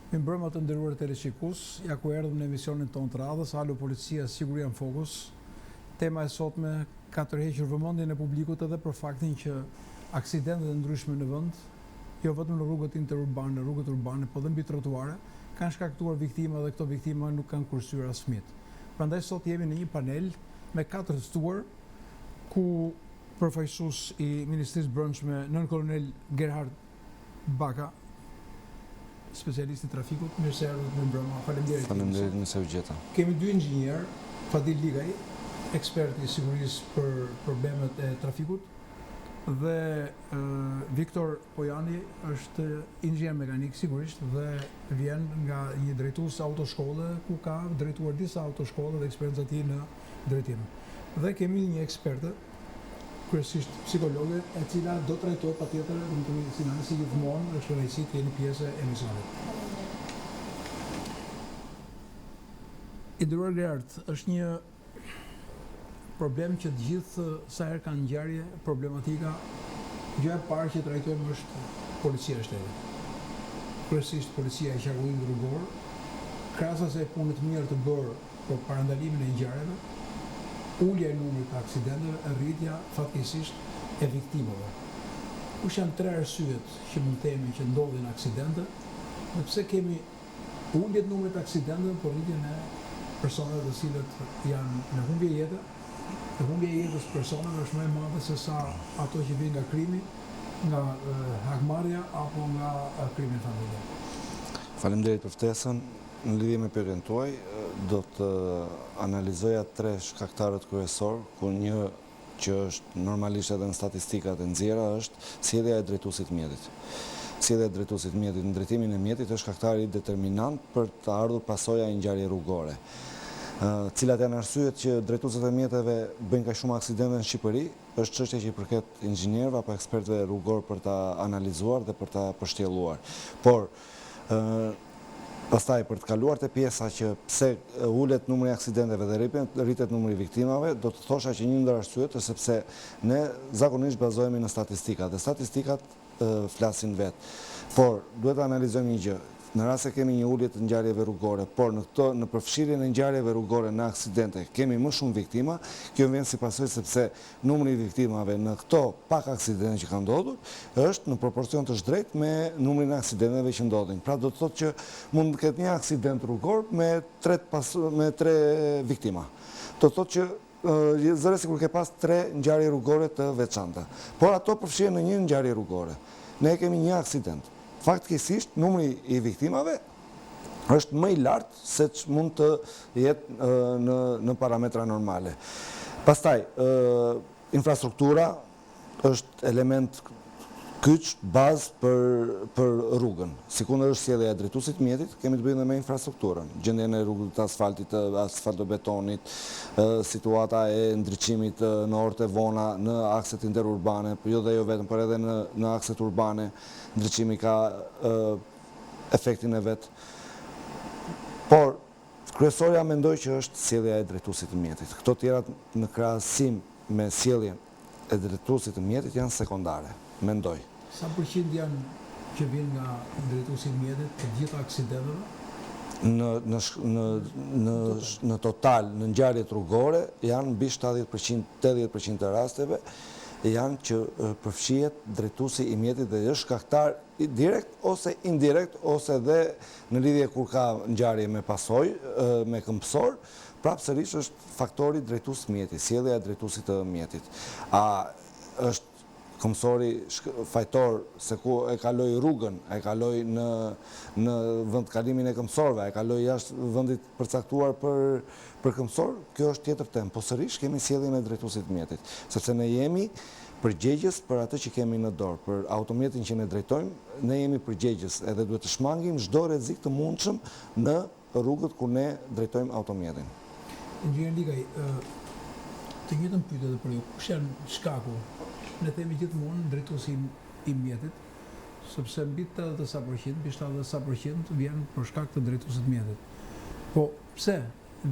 Mirëmbrëma të nderuar teleshikues, ja ku erdhëm në emisionin tonë të radhës, Alo Policia, Siguria në Fokus. Tema e sotme ka tërhequr vëmendjen e publikut edhe për faktin që aksidentet e ndryshme në vend, jo vetëm në rrugët interurbane, rrugët urbane, po dhe mbi trotuare, kanë shkaktuar viktima dhe këto viktima nuk kanë kursyer as fëmijët. Prandaj sot jemi në një panel me katër të ftuar, ku përfaqësues i Ministrisë Brendshme, Nënkolonel Gerhard Baka, specialist i trafikut, mirë se erdhët, mirëmbrëma, faleminderit. Faleminderit, mirë se u gjeta. Kemi dy inxhinierë, Fadil Ligaj, ekspert i sigurisë për problemet e trafikut dhe Viktor Pojani është inxhinier mekanik sigurisht dhe vjen nga një drejtues autoshkolle ku ka drejtuar disa autoshkolla dhe eksperienca e tij në drejtim. Dhe kemi një eksperte kryesisht psikologe, e cila do trajtojë patjetër Lumturi Sinani si gjithmonë, është kënaqësi të jeni pjesë e emisionit. I nderuar Gerard, është një problem që të gjithë sa herë kanë ngjarje, problematika, gjëja e parë që trajtojmë është policia e shtetit. Kryesisht policia e qarkullimit rrugor, krahas asaj pune të mirë të bërë për parandalimin e ngjarjeve, ulja e numrit të aksidenteve, rritja fatkeqësisht e viktimave. Kush janë tre arsyet që mund të themi që ndodhin aksidente dhe pse kemi ulje të numrit të aksidenteve por rritjen e personave të cilët janë në humbje jete dhe humbja e jetës së personave është më e madhe se sa ato që vijnë nga krimi, nga hakmarrja apo nga krimi në familje. Faleminderit për ftesën. Në lidhje me pyetjen tuaj, do të analizoja tre shkaktarët kryesorë, ku një që është normalisht edhe në statistikat e nxjerra është sjellja e drejtuesit të mjetit. Sjellja e drejtuesit të mjetit në drejtimin e mjetit është shkaktari determinant për të ardhur pasoja e ngjarje rrugore. Cilat janë arsyet që drejtuesit e mjeteve bëjnë kaq shumë aksidente në Shqipëri? Është çështje që i përket inxhinierëve apo ekspertëve rrugorë për ta analizuar dhe për ta përshtjelluar. Por, Pastaj, për të kaluar te pjesa që pse ulet numri i aksidenteve dhe rritet numri i viktimave, do të thosha që një ndër arsyet është sepse ne zakonisht bazohemi në statistika dhe statistikat flasin vetë. Por, duhet të analizojmë një gjë, në rast se kemi një ulje të ngjarjeve rrugore, por në këto në përfshirjen e ngjarjeve rrugore në aksidente kemi më shumë viktima, kjo vjen si pasojë sepse Numri i viktimave në këto pak aksidente që kanë ndodhur është në proporcion të zhdrejtë me numrin e aksidenteve që ndodhin. Pra do të thotë që mund të ketë një aksident rrugor me tre pas me tre viktima. Do të thotë që zëre sikur ke pas tre ngjarje rrugore të veçanta. Por ato përfshihen në një ngjarje rrugore. Ne kemi një aksident. Fatkeqësisht numri i viktimave është më i lartë se ç'mund të jetë në në parametra normale. Pastaj, infrastruktura është element kyç, bazë për për rrugën. Sikundër është sjellja e drejtuesit të mjetit, kemi të bëjmë dhe me infrastrukturën, gjendjen e rrugës të asfaltit, të asfaltobetonit, situata e ndriçimit në orët e vona në akset interurbane, jo dhe jo vetëm, por edhe në në akset urbane, ndriçimi ka efektin e vet. Por, kryesorja mendoj që është sjellja e drejtuesit të mjetit. Këto tjerat në krahasim me sjelljen e drejtuesit të mjetit janë sekondare, mendoj. Sa përqind janë që vijnë nga drejtuesi i mjetit të gjitha aksidenteve? Në në në në në total në ngjarjet rrugore janë mbi 70%, 80% të rasteve janë që përfshihet drejtuesi i mjetit dhe është shkaktar direkt ose indirekt ose dhe në lidhje kur ka ngjarje me pasojë, me këmbësor, prapë sërish është faktori drejtues mjeti, sjellja e drejtuesit të mjetit. A është këmbësori fajtor se ku e kaloi rrugën, e kaloi në në vendkalimin e këmbësorëve, e kaloi jashtë vendit përcaktuar për për këmbësor, kjo është tjetër temë, po sërish kemi sjelljen e drejtuesit të mjetit, sepse ne jemi përgjegjës për atë që kemi në dorë, për automjetin që ne drejtojmë, ne jemi përgjegjës edhe duhet të shmangim çdo rrezik të mundshëm në rrugët ku ne drejtojmë automjetin. Inxhinier Likaj, të njëjtën pyetje edhe për ju, kush janë shkaku? Ne themi gjithmonë drejtuesi i mjetit, sepse mbi 80 e sa për qind, mbi 70 e sa për qind vjen për shkak të drejtuesit të mjetit. Po pse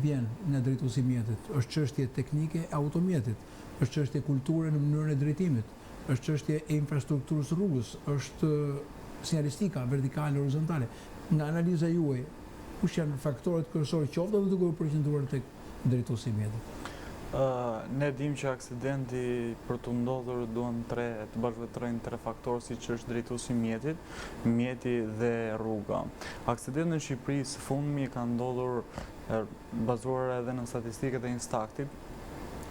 vjen nga drejtuesi i mjetit? Është çështje teknike e automjetit, është çështje kulture në mënyrën e drejtimit, është çështje e infrastrukturës së rrugës, është sinjalistika vertikale, horizontale. Nga analiza juaj, kush janë faktorët kryesorë qoftë edhe duke u përqendruar tek drejtuesi i mjetit? Ne dimë që aksidenti për të ndodhur duhen tre, të bashkëveprojnë tre faktorë siç është drejtuesi i mjetit, mjeti dhe rruga. Aksidentet në Shqipëri së fundmi kanë ndodhur bazuar edhe në statistikat e Instaktit,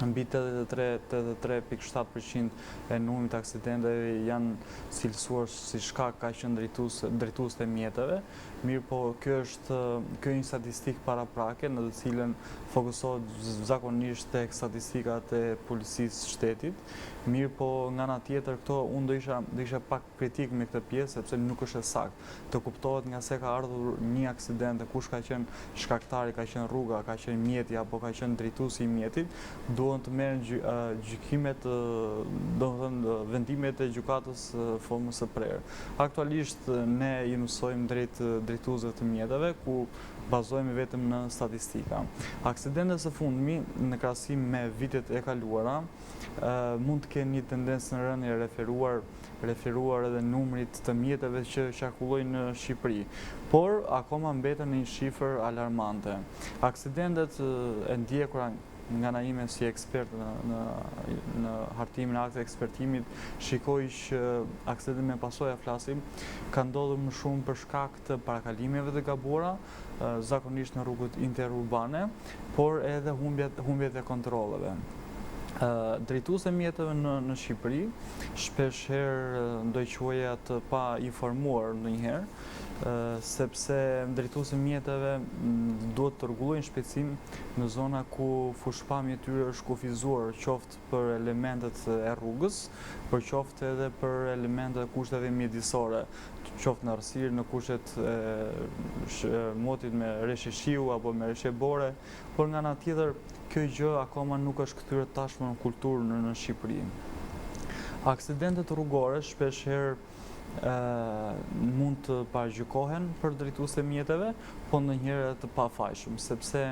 mbi 83, 83.7% e numrit të aksidenteve janë cilësuar si shkak ka qenë drejtues, drejtuesit e mjeteve, mirëpo kjo është kjo një statistikë paraprake në të cilën fokusohet zakonisht tek statistikat e policisë së shtetit, mirëpo nga ana tjetër këto unë do isha do isha pak kritik me këtë pjesë sepse nuk është e saktë. Të kuptohet nga se ka ardhur një aksident dhe kush ka qenë shkaktari, ka qenë rruga, ka qenë mjeti apo ka qenë drejtuesi i mjetit, duhen të merren gjykimet, domethënë vendimet e gjykatës formës së prerë. Aktualisht ne i mësojmë drejt drejtuesve të mjeteve ku bazohemi vetëm në statistika. Aksidentet së fundmi në krahasim me vitet e kaluara mund të kenë një tendencë në rënie referuar referuar edhe numrit të mjeteve që qarkullojnë në Shqipëri, por akoma mbeten në një shifër alarmante. Aksidentet e ndjekura nga ana ime si ekspert në, në, në hartimin e aktit të ekspertimit, shikoj që aksidentet me pasoja flasim, kanë ndodhur më shumë për shkak të parakalimeve të gabuara, zakonisht në rrugët interurbane, por edhe humbjet, humbjet e kontrolleve. Drejtuesit e mjeteve në, në Shqipëri, shpesh herë do i quaja të painformuar ndonjëherë, sepse drejtuesit e mjeteve duhet të rregullojnë shpejtësinë në zona ku fushëpamja e tyre është kufizuar, qoftë për elementet e rrugës, por qoftë edhe për elementet e kushteve mjedisore, qoftë në errësirë, në kushtet e motit me reshje shiu apo me reshje bore, por nga ana tjetër kjo gjë akoma nuk është kthyer tashmë në kulturë në, në Shqipëri. Aksidentet rrugore shpesh herë mund të paragjykohen për drejtuesit e mjeteve, po ndonjëherë edhe të pafajshëm, sepse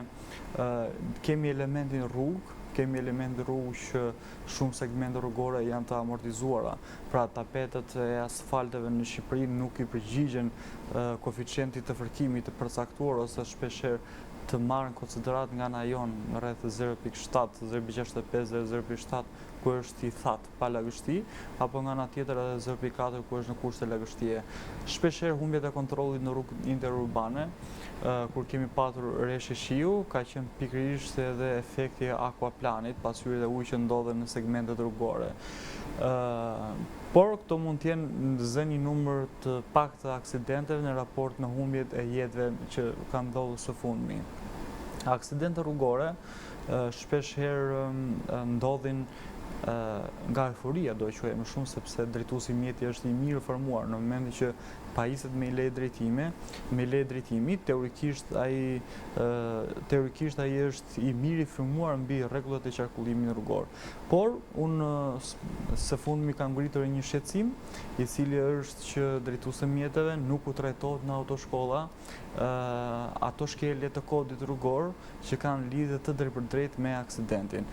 kemi elementin rrugë, kemi elementin rrugë që shumë segmente rrugore janë të amortizuara. Pra tapetet e asfalteve në Shqipëri nuk i përgjigjen koeficientit të fërkimit të përcaktuar ose shpeshherë të marrë në konsideratë nga ana jonë rreth 0.7, 0.65 dhe 0.7 ku është i thatë pa lagështi, apo nga ana tjetër edhe 0.4 ku është në kushte lagështie. Shpeshherë humbjet e kontrollit në rrugë interurbane, kur kemi patur reshje shiu, ka qenë pikërisht edhe efekti i akuaplanit, pasqyrat e ujit që ndodhen në segmentet rrugore. Por këto mund të jenë zë një numër të paktë të aksidenteve në raport me humbjet e jetëve që kanë ndodhur së fundmi. Aksidentet rrugore shpesh herë ndodhin nga euforia, do e quaja më shumë, sepse drejtuesi i mjetit është i mirinformuar në momentin që pajiset me leje drejtimi, me leje drejtimi, teorikisht ai teorikisht ai është i mirinformuar mbi rregullat e qarkullimit rrugor. Por, unë së fundmi kam ngritur një shqetësim, i cili është që drejtuesve të mjeteve nuk u trajtohet në autoshkolla ato shkelje të kodit rrugor që kanë lidhje të drejtpërdrejtë me aksidentin.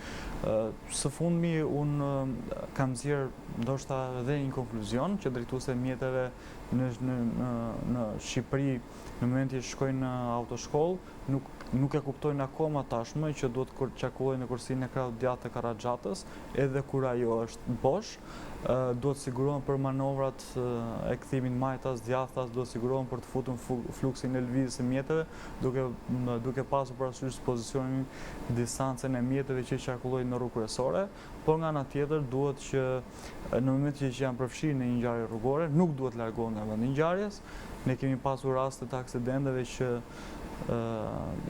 Së fundmi unë kam nxjerrë ndoshta edhe një konkluzion që drejtuesit e mjeteve në në në në Shqipëri në momentin që shkojnë në autoshkollë nuk nuk e kuptojnë akoma tashmë që duhet të qarkullojnë në korsinë e krahut djathtë të karraxhatës, edhe kur ajo është bosh, duhet të sigurohen për manovrat e kthimit majtas, djathtas, duhet të sigurohen për të futur fluksin e lëvizjes së mjeteve, duke duke pasur parasysh pozicionin, distancën e mjeteve që qarkullojnë në rrugë kryesore, por nga ana tjetër duhet që në momentin që janë përfshirë në një ngjarje rrugore, nuk duhet të largohen nga vendi i ngjarjes. Ne kemi pasur raste të aksidenteve që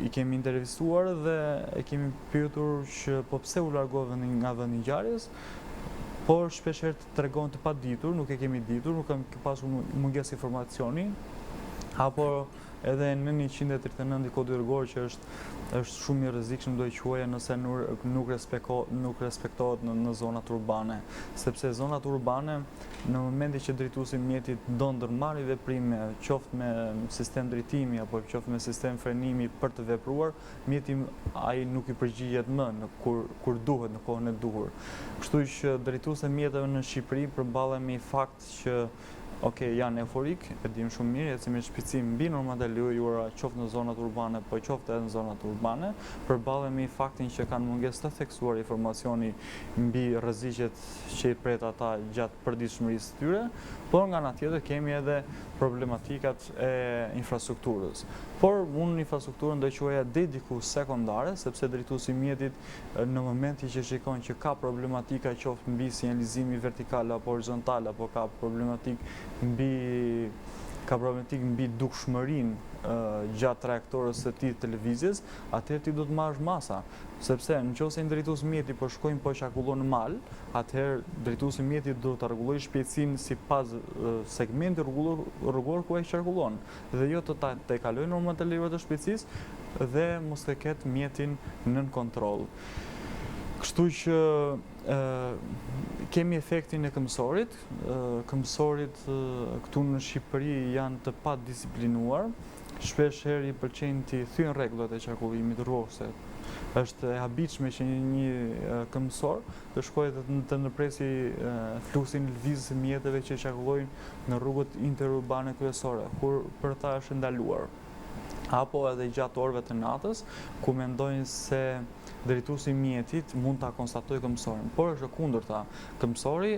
i kemi intervistuar dhe e kemi pyetur që po pse u largove nga vendi i ngjarjes, por shpeshherë të tregohen të paditur, nuk e kemi ditur, nuk kemi pasur mungesë informacioni, apo edhe neni 139 i Kodit Rrugor që është është shumë i rrezikshëm do e quaja nëse nuk nuk respeko, nuk respektohet në, në zonat urbane, sepse zonat urbane në momentin që drejtuesi i mjetit do ndërmarrë veprime, qoftë me sistem drejtimi apo qoftë me sistem frenimi për të vepruar, mjeti ai nuk i përgjigjet më në kur kur duhet në kohën e duhur. Kështu që drejtuesit e mjeteve në Shqipëri përballen me një fakt që Ok, janë euforik, e dimë shumë mirë, ecin me shpejtësi mbi normat e lejuara qoftë në zonat urbane, po qoftë edhe në zonat urbane. Përballemi me faktin që kanë mungesë të theksuar informacioni mbi rreziqet që i pret ata gjatë përditshmërisë së tyre, por nga ana tjetër kemi edhe problematikat e infrastrukturës. Por unë infrastrukturën do e quaja deri diku sekondare, sepse drejtuesi i mjetit në momentin që shikon që ka problematika qoftë mbi sinjalizimi vertikal apo horizontal apo ka problematikë mbi ka problematikë mbi dukshmërinë gjatë trajektores së tij të lëvizjes, atëherë ti duhet të marrësh masa. Sepse në qoftë se një drejtues mjeti po shkojmë po qarkullon në mal, atëherë drejtuesi i mjetit duhet ta rregullojë shpejtësinë sipas segmentit rrugor ku ai qarkullon dhe jo të ta tejkalojë normat e lejuara të shpejtësisë dhe mos të ketë mjetin nën kontroll. Kështu që kemi efektin e këmbësorit, këmbësorit këtu në Shqipëri janë të padisiplinuar, Shpesh herë i pëlqejnë t'i thyejnë rregullat e qarkullimit rrugor se është e habitshme që një këmbësor të shkojë dhe të ndërpresi fluksin lëvizës së mjeteve që qarkullojnë në rrugët interurbane kryesore, kur për ta është e ndaluar. Apo edhe gjatë orëve të natës, ku mendojnë se drejtuesi i mjetit mund ta konstatojë këmbësorin, por është e kundërta. Këmbësori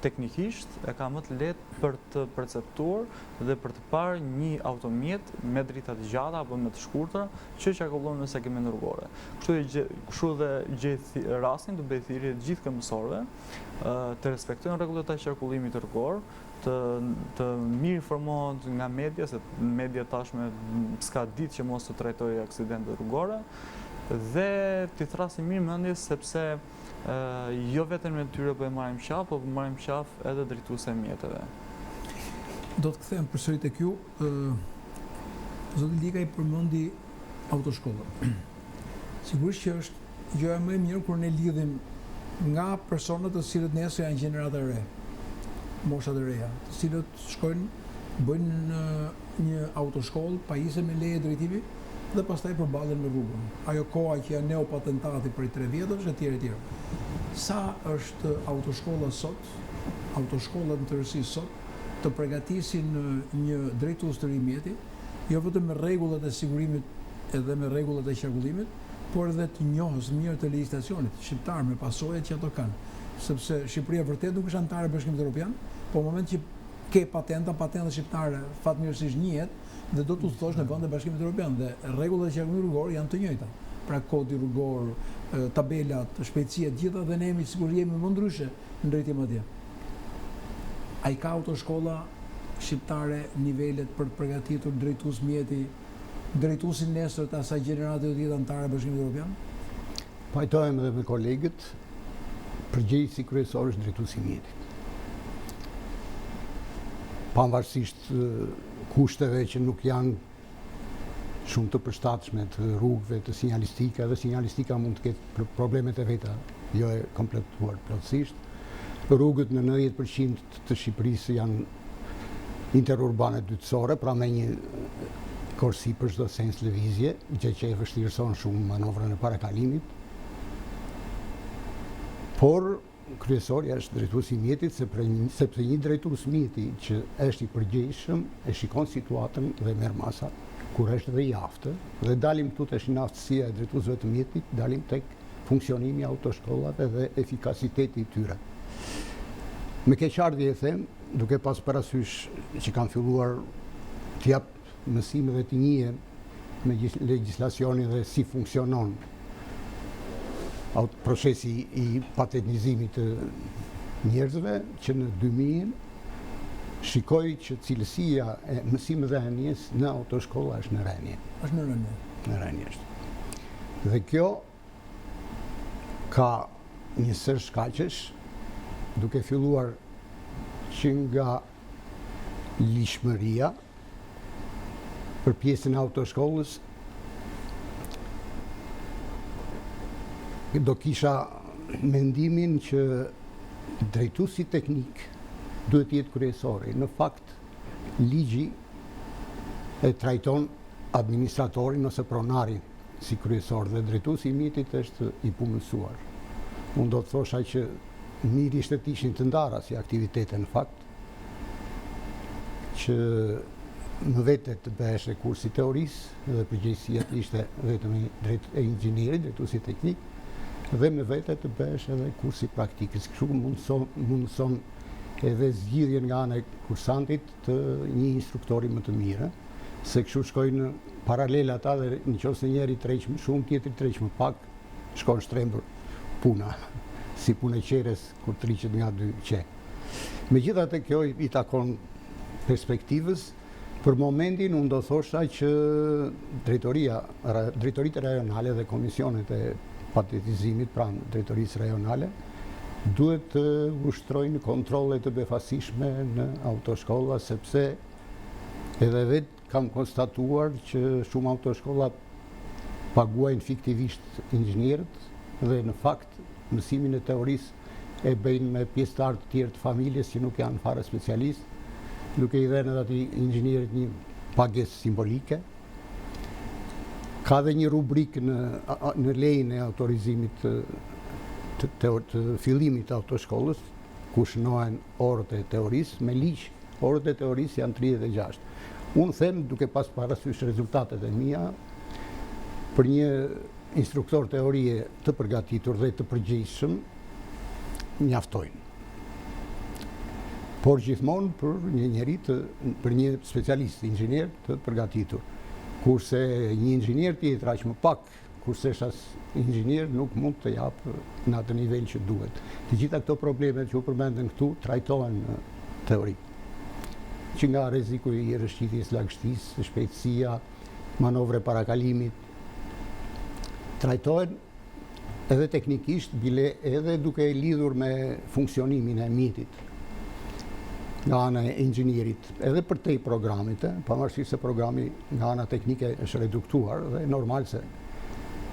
teknikisht e ka më të lehtë për të perceptuar dhe për të parë një automjet me drita të gjata apo me të shkurtra që qarkullon në segment rrugore. Kështu kështu dhe gjej rastin të bëj thirrje të gjithë këmbësorëve të respektojnë rregullat e qarkullimit rrugor, të të mirë informohen nga media, se media tashmë s'ka ditë që mos të trajtojë aksidente rrugore dhe t'i thërrasin mirë mendjes sepse jo vetëm ne tyre po e marrim qafë, po marrim qafë edhe drejtuesit e mjeteve. Do të kthehem përsëri tek ju. Zoti Likaj përmendi autoshkollën. Sigurisht që është gjëja më e mirë kur ne lidhim nga personat të cilët nesër janë gjenerata e re, moshat e reja, të cilët shkojnë bëjnë në një autoshkollë, pajisen me leje drejtimi dhe pastaj përballen me rrugën. Ajo koha që janë neopatentati prej 3 vjetësh etj etj. Sa është autoshkolla sot, autoshkollat në tërësi sot të përgatisin një drejtues të ri mjeti, jo vetëm me rregullat e sigurimit edhe me rregullat e qarkullimit, por edhe të njohës mirë të legjislacionit shqiptar me pasojat që ato kanë. Sepse Shqipëria vërtet nuk është anëtare e Bashkimit Evropian, por në moment që ke patenta, patenta shqiptare fatmirësisht njihet dhe do të udhëtosh në vende të Bashkimit Evropian dhe rregullat e qarkullimit rrugor janë të njëjta. Pra kodi rrugor, tabelat, shpejtësia, të gjitha dhe ne jemi sikur jemi më ndryshe në drejtim atje. A i ka autoshkolla shqiptare nivelet për të përgatitur drejtues mjeti, drejtuesin nesër të asaj gjenerate do të jetë anëtare e Bashkimit Evropian? Pajtohem edhe me kolegët, përgjegjësi kryesor është drejtuesi i mjetit. Pavarësisht kushteve që nuk janë shumë të përshtatshme të rrugëve, të sinjalistika, dhe sinjalistika mund të ketë problemet e veta, jo e kompletuar plotësisht. Rrugët në 90% të Shqipërisë janë interurbane dytësore, pra me një korsi për çdo sens lëvizje, gjë që e vështirëson shumë manovrën e parakalimit. Por kryesorja është drejtuesi i mjetit, sepse një drejtues mjeti që është i përgjegjshëm e shikon situatën dhe merr masa kur është dhe i aftë, dhe dalim këtu te aftësia e drejtuesve të mjetit, dalim tek funksionimi i autoshkollave dhe efikasiteti i tyre. Me keqardhje e them, duke pas parasysh që kam filluar të jap mësime dhe të njihem me legjislacionin dhe si funksionon procesi i patentizimit të njerëzve që në 2000 shikoj që cilësia e mësimdhënies në autoshkolla është në rënie. Është në rënie. Në rënie është. Dhe kjo ka një sërë shkaqesh, duke filluar që nga ligjshmëria për pjesën e autoshkollës, do kisha mendimin që drejtuesi teknik duhet të jetë kryesori. Në fakt, ligji e trajton administratorin ose pronarin si kryesor dhe drejtuesi i mjetit është i punësuar. Unë do të thosha që mirë ishte të ishin të ndara si aktivitete në fakt. që më vete të bëheshe kursi i teorisë dhe përgjegjësia të ishte vetëm e drejt e inxhinierit, drejtuesit teknik, dhe më vete të bëhesh edhe kursi i praktikës. Kështu mundëson, mundëson edhe zgjidhjen nga ana e kursantit të një instruktori më të mirë, se kështu shkojnë paralel ata dhe në qoftë se njëri tërheq më shumë, tjetri tërheq më pak, shkon shtrembër puna, si puna e qeres kur tërhiqet nga dy qe. Megjithatë kjo i takon perspektivës, për momentin unë do thosha që drejtoria, drejtoritë rajonale dhe komisionet e patentizimit pranë drejtorisë rajonale duhet të ushtrojnë kontrolle të befasishme në autoshkolla sepse edhe vetë Kam konstatuar që shumë autoshkolla paguajnë fiktivisht inxhinierët dhe në fakt mësimin e teorisë e bëjnë me pjesëtarë të tjerë të familjes që nuk janë fare specialistë, duke i dhënë edhe atij inxhinierit një pagesë simbolike. Ka dhe një rubrikë në në lejen e autorizimit të të, të, të fillimit të autoshkollës, ku shënohen orët e teorisë me ligj Orët e teorisë janë 36. Unë them, duke pas parasysh rezultatet e mia, për një instruktor teorie të përgatitur dhe të përgjegjshëm, mjaftojnë. Por gjithmonë për një njeri të, për një specialist, inxhinier të përgatitur. Kurse një inxhinier tjetër aq më pak Kur s'është as inxhinier nuk mund të japë në atë nivel që duhet. Të gjitha këto probleme që u përmendën këtu trajtohen në teori. Që nga rreziku i rrëshqitjes, lagështisë, shpejtësia, manovra e parakalimit, trajtohen edhe teknikisht, bile edhe duke e lidhur me funksionimin e mjetit nga ana e inxhinierit, edhe përtej programit, pavarësisht se programi nga ana teknike është reduktuar dhe normal se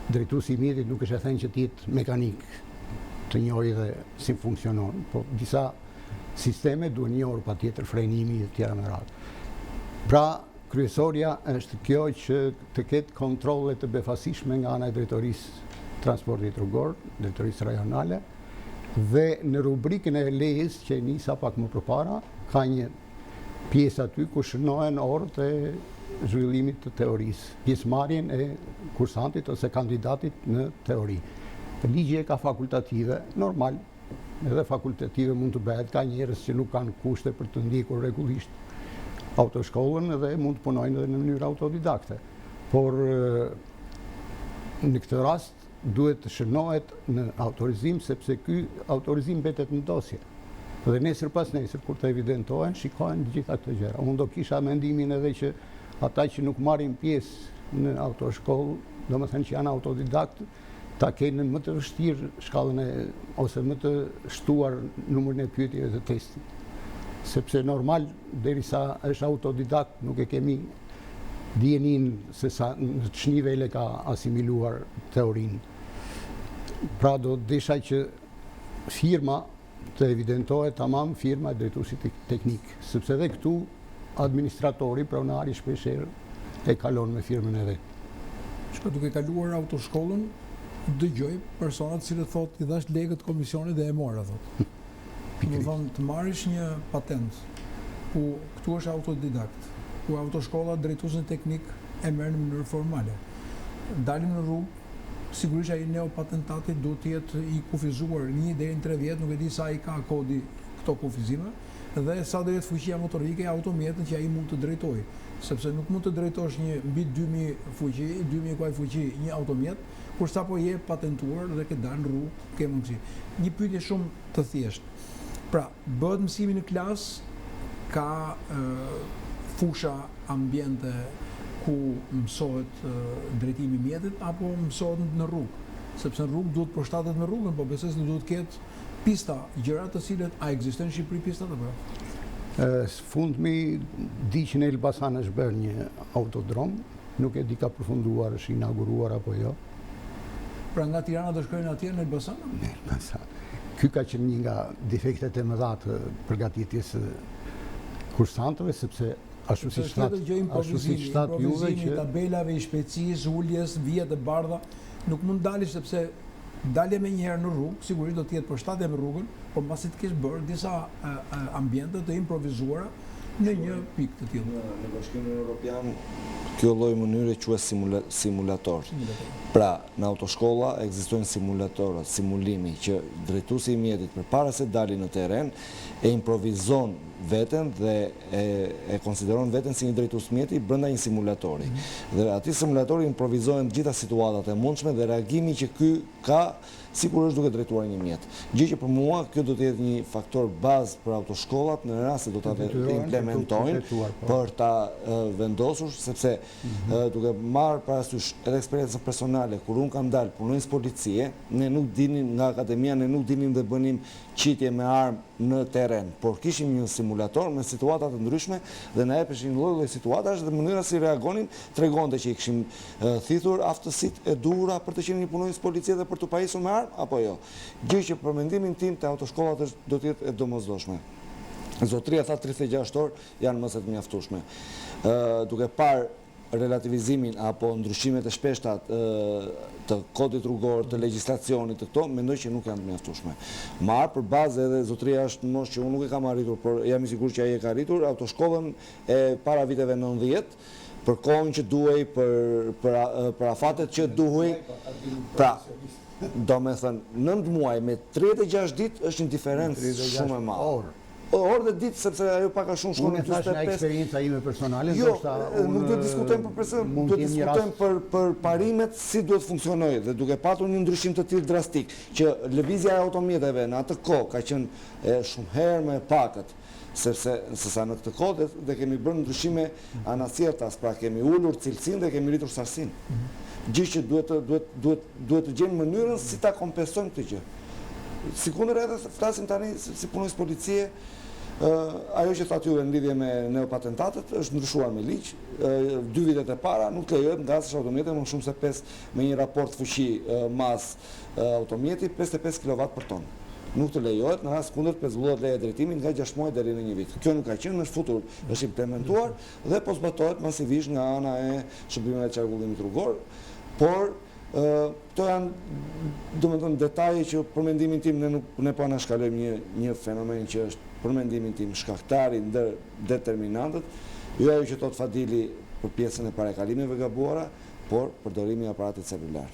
drejtuesi i mjetit nuk është e thënë që të jetë mekanik të njohë dhe si funksionon, po disa sisteme duhen njohur patjetër frenimi e tjera me radhë. Pra, kryesorja është kjo që të ketë kontrolle të befasishme nga ana e drejtorisë transportit rrugor, drejtorisë rajonale, dhe në rubrikën e lejes që e nisa pak më përpara, ka një pjesë aty ku shënohen orët e zhvillimit të teorisë, pjesëmarrjen e kursantit ose kandidatit në teori. Ligji e ka fakultative, normal, edhe fakultative mund të bëhet, ka njerëz që nuk kanë kushte për të ndjekur rregullisht autoshkollën dhe mund të punojnë edhe në mënyrë autodidakte. Por në këtë rast duhet të shënohet në autorizim, sepse ky autorizim mbetet në dosje. Dhe nesër pas nesër, kur të evidentohen, shikohen të gjitha këto gjëra. Unë do kisha mendimin edhe që ata që nuk marrin pjesë në autoshkollë, domethënë që janë autodidakt, ta kenë më të vështirë shkallën e, ose më të shtuar numrin e pyetjeve të testit. Sepse normal, derisa është autodidakt, nuk e kemi dijeninë se sa në ç'nivel e ka asimiluar teorinë. Pra do të desha që firma të evidentohet tamam firma e drejtuesit teknik, sepse edhe këtu administratori, pronari shpeshherë e kalon me firmën e vet. Shiko, duke kaluar autoshkollën, dëgjoj persona të cilët thotë i dhashë lekët komisionit dhe e mora, thotë. Domethënë të marrësh një patentë ku këtu është autodidakt, ku autoshkolla drejtuesin teknik e merr në mënyrë formale. Dalim në rrugë, sigurisht ai neopatentati duhet të jetë i kufizuar një deri në tre vjet, nuk e di sa i ka kodi këto kufizime dhe sa do jetë fuqia motorike e automjetit që ai mund të drejtojë, sepse nuk mund të drejtosh një mbi 2000 fuqi, 2000 kuaj fuqi një automjet, kur sapo je patentuar dhe ke dalë në rrugë, ke mundësi. Një pyetje shumë të thjeshtë. Pra, bëhet mësimi në klasë, ka fusha ambiente ku mësohet drejtimi i mjetit apo mësohet në rrugë? Sepse në rrugë duhet përshtatet me rrugën, po besoj se duhet të ketë pista, gjëra të cilat a ekzistojnë në Shqipëri pistat apo jo? Së fundmi di që në Elbasan është bërë një autodrom, nuk e di ka përfunduar, është inauguruar apo jo. Pra nga Tirana do shkojnë atje në Elbasan? Në Elbasan. Ky ka qenë një nga defektet e mëdha të përgatitjes së kursantëve, sepse ashtu siç thatë, ashtu siç thatë juve që tabelave i shpejtësisë, uljes, vijat e bardha, nuk mund dalësh sepse dalja menjëherë në rrugë, sigurisht do të jetë përshtatje me rrugën, por mbasi të kesh bërë disa ambiente të improvizuara Në një pikë të tillë. Në Bashkimin Europian kjo lloj mënyre quhet simulator. Pra, në autoshkolla ekzistojnë simulatorët, simulimi që drejtuesi i mjetit përpara se të dali në terren e improvizon veten dhe e e konsideron veten si një drejtues mjeti brenda një simulatori. Dhe atij simulatori improvizohen të gjitha situatat e mundshme dhe reagimi që ky ka sikur është duke drejtuar një mjet. Gjë që për mua kjo do të jetë një faktor bazë për autoshkollat në rast se do ta implementojnë po. për ta vendosur sepse mhm. duke marrë parasysh edhe eksperiencën personale kur unë kam dalë punonjës policie, ne nuk dinim nga akademia, ne nuk dinim dhe bënim qitje me armë në terren, por kishim një simulator me situata të ndryshme dhe na jepeshin lloj-lloj situatash dhe mënyra si reagonim tregonte që i kishim thithur aftësitë e duhura për të qenë një punonjës policie dhe për t'u pajisur me armë apo jo. Gjë që për mendimin tim te autoshkollat është do të jetë e domosdoshme. Zotëria tha 36 orë janë më se të mjaftueshme. Duke parë relativizimin apo ndryshimet e shpeshta të kodit rrugor, të legjislacionit, të këto, mendoj që nuk janë të mjaftueshme. Marrë për bazë edhe zotëria është në moshë që unë nuk e kam arritur, por jam i sigurt që ai e ka arritur, autoshkollën e para viteve 90, për kohën që duhej, për për për afatet që duhej. Pra, domethënë, 9 muaj me 36 ditë është një diferencë shumë e madhe. Orë dhe ditë, sepse ajo pak a shumë shkon në 45. Unë e thashë nga eksperienca ime personale, jo, ndoshta unë nuk duhet diskutojmë për person, duhet diskutojmë për për parimet si duhet funksionojë dhe duke patur një ndryshim të tillë drastik, që lëvizja e automjeteve në atë kohë ka qenë shumë herë më e pakët, sepse sesa në këtë kohë dhe, dhe kemi bërë ndryshime anasjelltas, pra kemi ulur cilësinë dhe kemi rritur sasinë. Mhm. Gjë që duhet të duhet duhet duhet të gjejmë mënyrën si ta kompensojmë këtë gjë. Sikundër edhe flasim tani si punonjës policie, ajo që thatë juve në lidhje me neopatentatët është ndryshuar me ligj, dy vitet e para nuk lejohet ngasësh automjete më shumë se 5 me një raport fuqi masë automjeti 55 kW për ton. Nuk të lejohet, në rast kundërt pezullohet leja e drejtimit nga 6 muaj deri në një vit. Kjo nuk ka qenë, është futur, është implementuar dhe po zbatohet masivisht nga ana e shërbimeve të qarkullimit rrugor, por Këto janë, domethënë, detaje që për mendimin tim ne nuk ne po anashkalojmë një një fenomen që është për mendimin tim shkaktari ndër determinantët, jo ajo që thotë Fadili për pjesën e parakalimeve gabuara, por përdorimi i aparatit celular.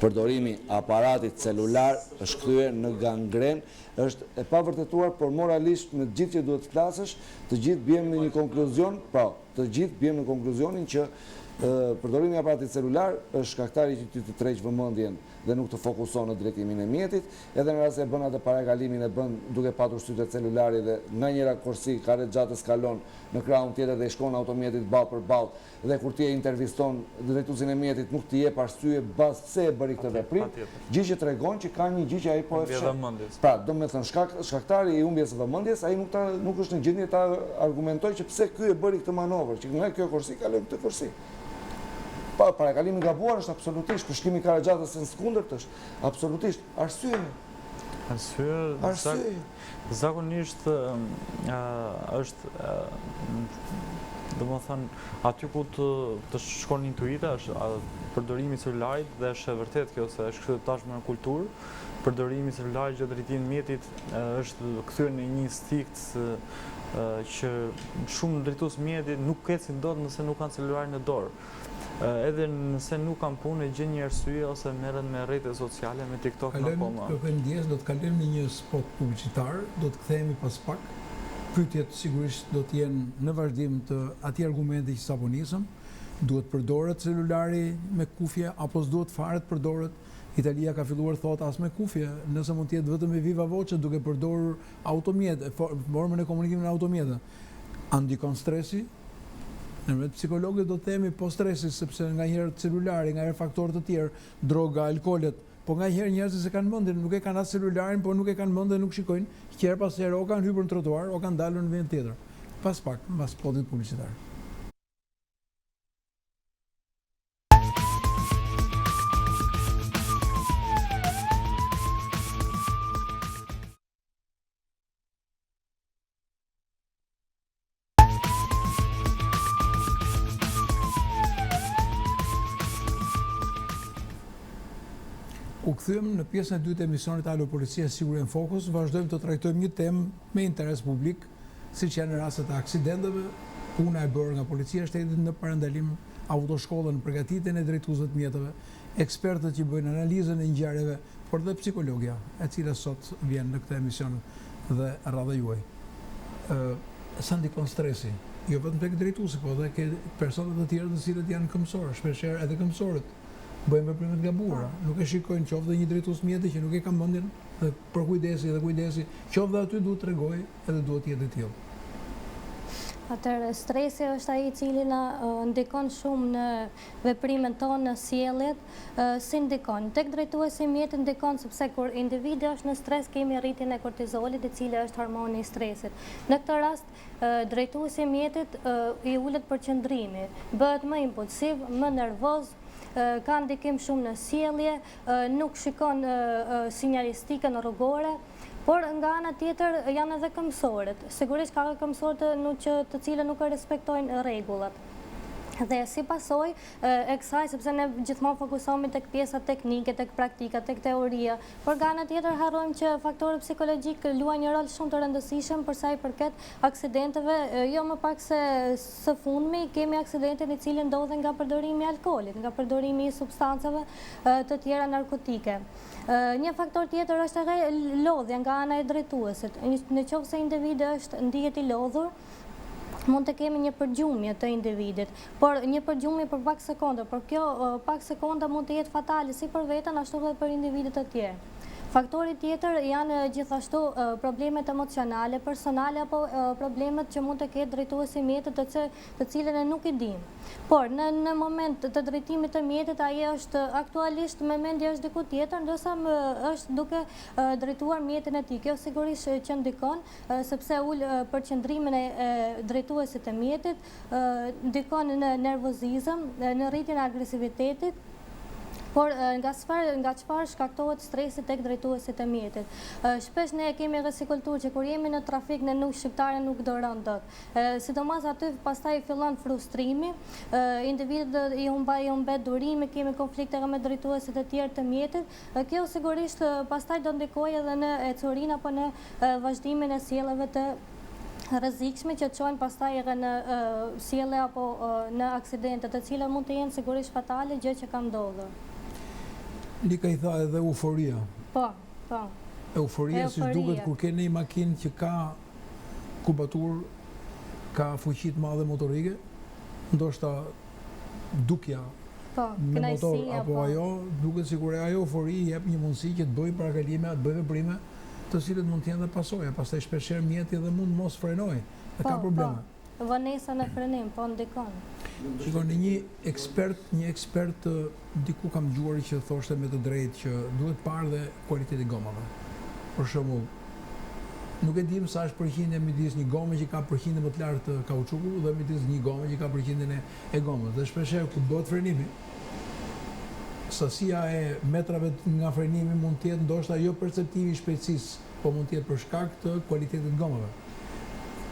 Përdorimi i aparatit celular është kthyer në gangrenë, është e pavërtetuar, por moralisht me të gjithë që duhet të flasësh, të gjithë biem në një konkluzion, po, Të gjithë biem në konkluzionin që përdorimi i aparatit celular është shkaktari që ty të tërheq vëmendjen dhe nuk të fokuson në drejtimin e mjetit, edhe në rast se e bën atë parakalimin e bën duke patur sytë te celulari dhe nga njëra korsi karrexhatës kalon në krahun tjetër dhe i shkon automjetit ballë për ballë dhe kur ti e interviston drejtuesin e mjetit nuk të jep arsye bazë pse e bëri këtë veprim, gjë që tregon që ka një gjë që ai po e fsheh. Pra, domethënë, shkak, shkaktari i humbjes së vëmendjes, ai nuk ta, nuk është në gjendje ta argumentojë që pse ky e bëri këtë manovër, që nga kjo korsi kaloi në këtë korsi. Pa, parakalimi i gabuar është absolutisht, përshkimi i karrexhatës në sens të kundërt është, absolutisht, arsye. Arsye, arsye. Zakonisht është domethënë aty ku të të shkon intuita është përdorimi i celularit dhe është e vërtetë kjo se është kthyer tashmë në kulturë. Përdorimi i celularit gjatë drejtimit të mjetit është kthyer në një instinkt që shumë drejtues mjeti nuk ecin dot nëse nuk kanë celularin në dorë. Edhe nëse nuk kanë punë e gjejnë një arsye ose merren me rrjete sociale, me TikTok akoma. Kërkojmë ndjesë, do të kalojmë në një spot publicitar, do të kthehemi pas pak. Pyetjet sigurisht do të jenë në vazhdim të atij argumenti që sapo nisëm. Duhet përdoret celulari me kufje apo s'duhet fare të përdoret? Italia ka filluar thotë as me kufje, nëse mund të jetë vetëm me viva voce duke përdorur automjete, formën e komunikimit në automjete. A ndikon stresi? Nëpërmjet psikologit do të themi po stresi, sepse nganjëherë celulari, nganjëherë faktorë të tjerë, droga, alkoolet, po nganjëherë njerëzit s'e kanë mendjen, nuk e kanë as celularin, po nuk e kanë mendjen dhe nuk shikojnë, që herë pas here o kanë hyrë në trotuar, o kanë dalur në vend tjetër. Pas pak, mbas spotit publicitar. U kthyem në pjesën e dytë të emisionit Alo Policia Siguri në Fokus, vazhdojmë të trajtojmë një temë me interes publik. siç janë rastet e aksidenteve, puna e bërë nga Policia e Shtetit në parandalim, autoshkolla në përgatitjen e drejtuesve të mjeteve, ekspertët që bëjnë analizën e ngjarjeve, por dhe psikologja, e cila sot vjen në këtë emision dhe radha juaj. Ë sa ndikon stresi, jo vetëm tek drejtuesi, por edhe ke persona të tjerë të cilët janë këmbësorë, shpeshherë edhe këmbësorët bëjnë veprime të gabuara, nuk e shikojnë qoftë dhe një drejtues mjeti që nuk e ka mendjen dhe përkujdesi dhe kujdesi, qoftë dhe aty duhet të tregojë edhe duhet të jetë i tillë. Atëherë, stresi është ai i cili na ndikon shumë në veprimet tona, në sjelljet, si ndikon? Tek drejtuesi i mjetit ndikon sepse kur individi është në stres kemi rritjen e kortizolit, i cili është hormoni i stresit. Në këtë rast, drejtuesi i mjetit i ulet përqendrimi, bëhet më impulsiv, më nervoz, ka ndikim shumë në sjellje, nuk shikon sinjalistikën rrugore, por nga ana tjetër janë edhe këmbësorët. Sigurisht ka edhe këmbësorë që të cilët nuk e respektojnë rregullat. Dhe si pasojë e kësaj, sepse ne gjithmonë fokusohemi tek pjesa teknike, tek praktika, tek teoria, por nga ana tjetër harrojmë që faktorët psikologjikë luajnë një rol shumë të rëndësishëm për sa i përket aksidenteve, jo më pak se së fundmi kemi aksidentin i cili ndodhi nga përdorimi i alkoolit, nga përdorimi i substancave të tjera narkotike. Një faktor tjetër është edhe lodhja nga ana e drejtuesit. Në qoftë se individi është ndihet i lodhur, mund të kemi një përgjumje të individit, por një përgjumje për pak sekonda, por kjo pak sekonda mund të jetë fatale si për veten ashtu edhe për individët e tjerë. Faktori tjetër janë gjithashtu problemet emocionale, personale apo problemet që mund të ketë drejtuesi i mjetit të të, të cilën ne nuk i dimë. Por në në moment të drejtimit të mjetit ai është aktualisht me mendje është diku tjetër, ndërsa është duke drejtuar mjetin e tij. Kjo sigurisht që ndikon sepse ul përqendrimin e drejtuesit të mjetit, ndikon në nervozizëm, në rritjen e agresivitetit, por nga çfarë nga çfarë shkaktohet stresi tek drejtuesit e mjetit. Shpesh ne e kemi edhe si kulturë që kur jemi në trafik ne nuk shqiptari nuk duron dot. Sidomos aty pastaj fillon frustrimi, individit i humba i humbet durimi, kemi konflikte edhe me drejtuesit e tjerë të mjetit, dhe kjo sigurisht pastaj do ndikojë edhe në ecurinë apo në vazhdimin e sjelljeve të rrezikshme që çojnë pastaj edhe në sjellje apo në aksidente, të cilat mund të jenë sigurisht fatale, gjë që ka ndodhur. Lika i tha edhe euforia. Po, po. Euforia, siç duket kur ke një makinë që ka kubaturë, ka fuqi të madhe motorike, ndoshta dukja po, me motor apo po. ajo, duket sikur ajo eufori i jep një mundësi që të bëjë parakalime, të bëjë veprime, të cilët mund të jenë dhe pasoja. Pastaj shpeshherë mjeti edhe mund mos frenojë, dhe ka po, probleme. Po, vonesa në frenim, po ndikon. Shikoni, një ekspert, një ekspert diku kam dëgjuar që thoshte me të drejtë që duhet parë dhe kualiteti i gomave. Për shembull, nuk e dim sa është përqindja midis një gome që ka përqindje më të lartë kauçuku dhe midis një gome që ka përqindjen e, e gomës. Dhe shpeshherë kur bëhet frenimi, sasia e metrave nga frenimi mund të jetë ndoshta jo perceptimi i shpejtësisë, po mund të jetë për shkak të kualitetit të gomave.